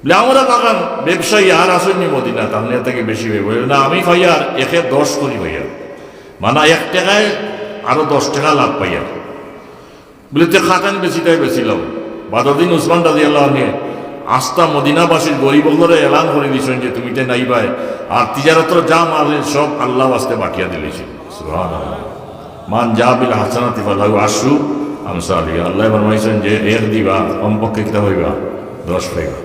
বুলে, আমরা বাগান ব্যবসায়ী আর আছইন নি মদিনাত, আপনে এর থাকি বেশি পাইয়ার। বুলে, না, আমি পাইয়ার একে দশ করি পাইয়ার। মানে এক টেকায় আরো দশ টেকা লাভ পাইয়ার। বুলে, তে খাটান বেচিতায় বেচিলাও। বাদর দিন উসমান রাদিয়াল্লাহু আনহু আস্তা মদিনাবাসীর গরিব অকলরে এলান করি দিছইন যে তুমি তে নাইবায়, আর তিজারতর যা মাল সব আল্লাহ ওয়াস্তে বাটিয়া দিলিছইন। সুবহানাল্লাহ। মান জা বিল হাসানাতি ফালাহু আশরু আমসালিহা। আল্লায় ফরমাইছইন যে এক দিবা, কমপক্ষে কিতা পাইবা? দশ পাইবা।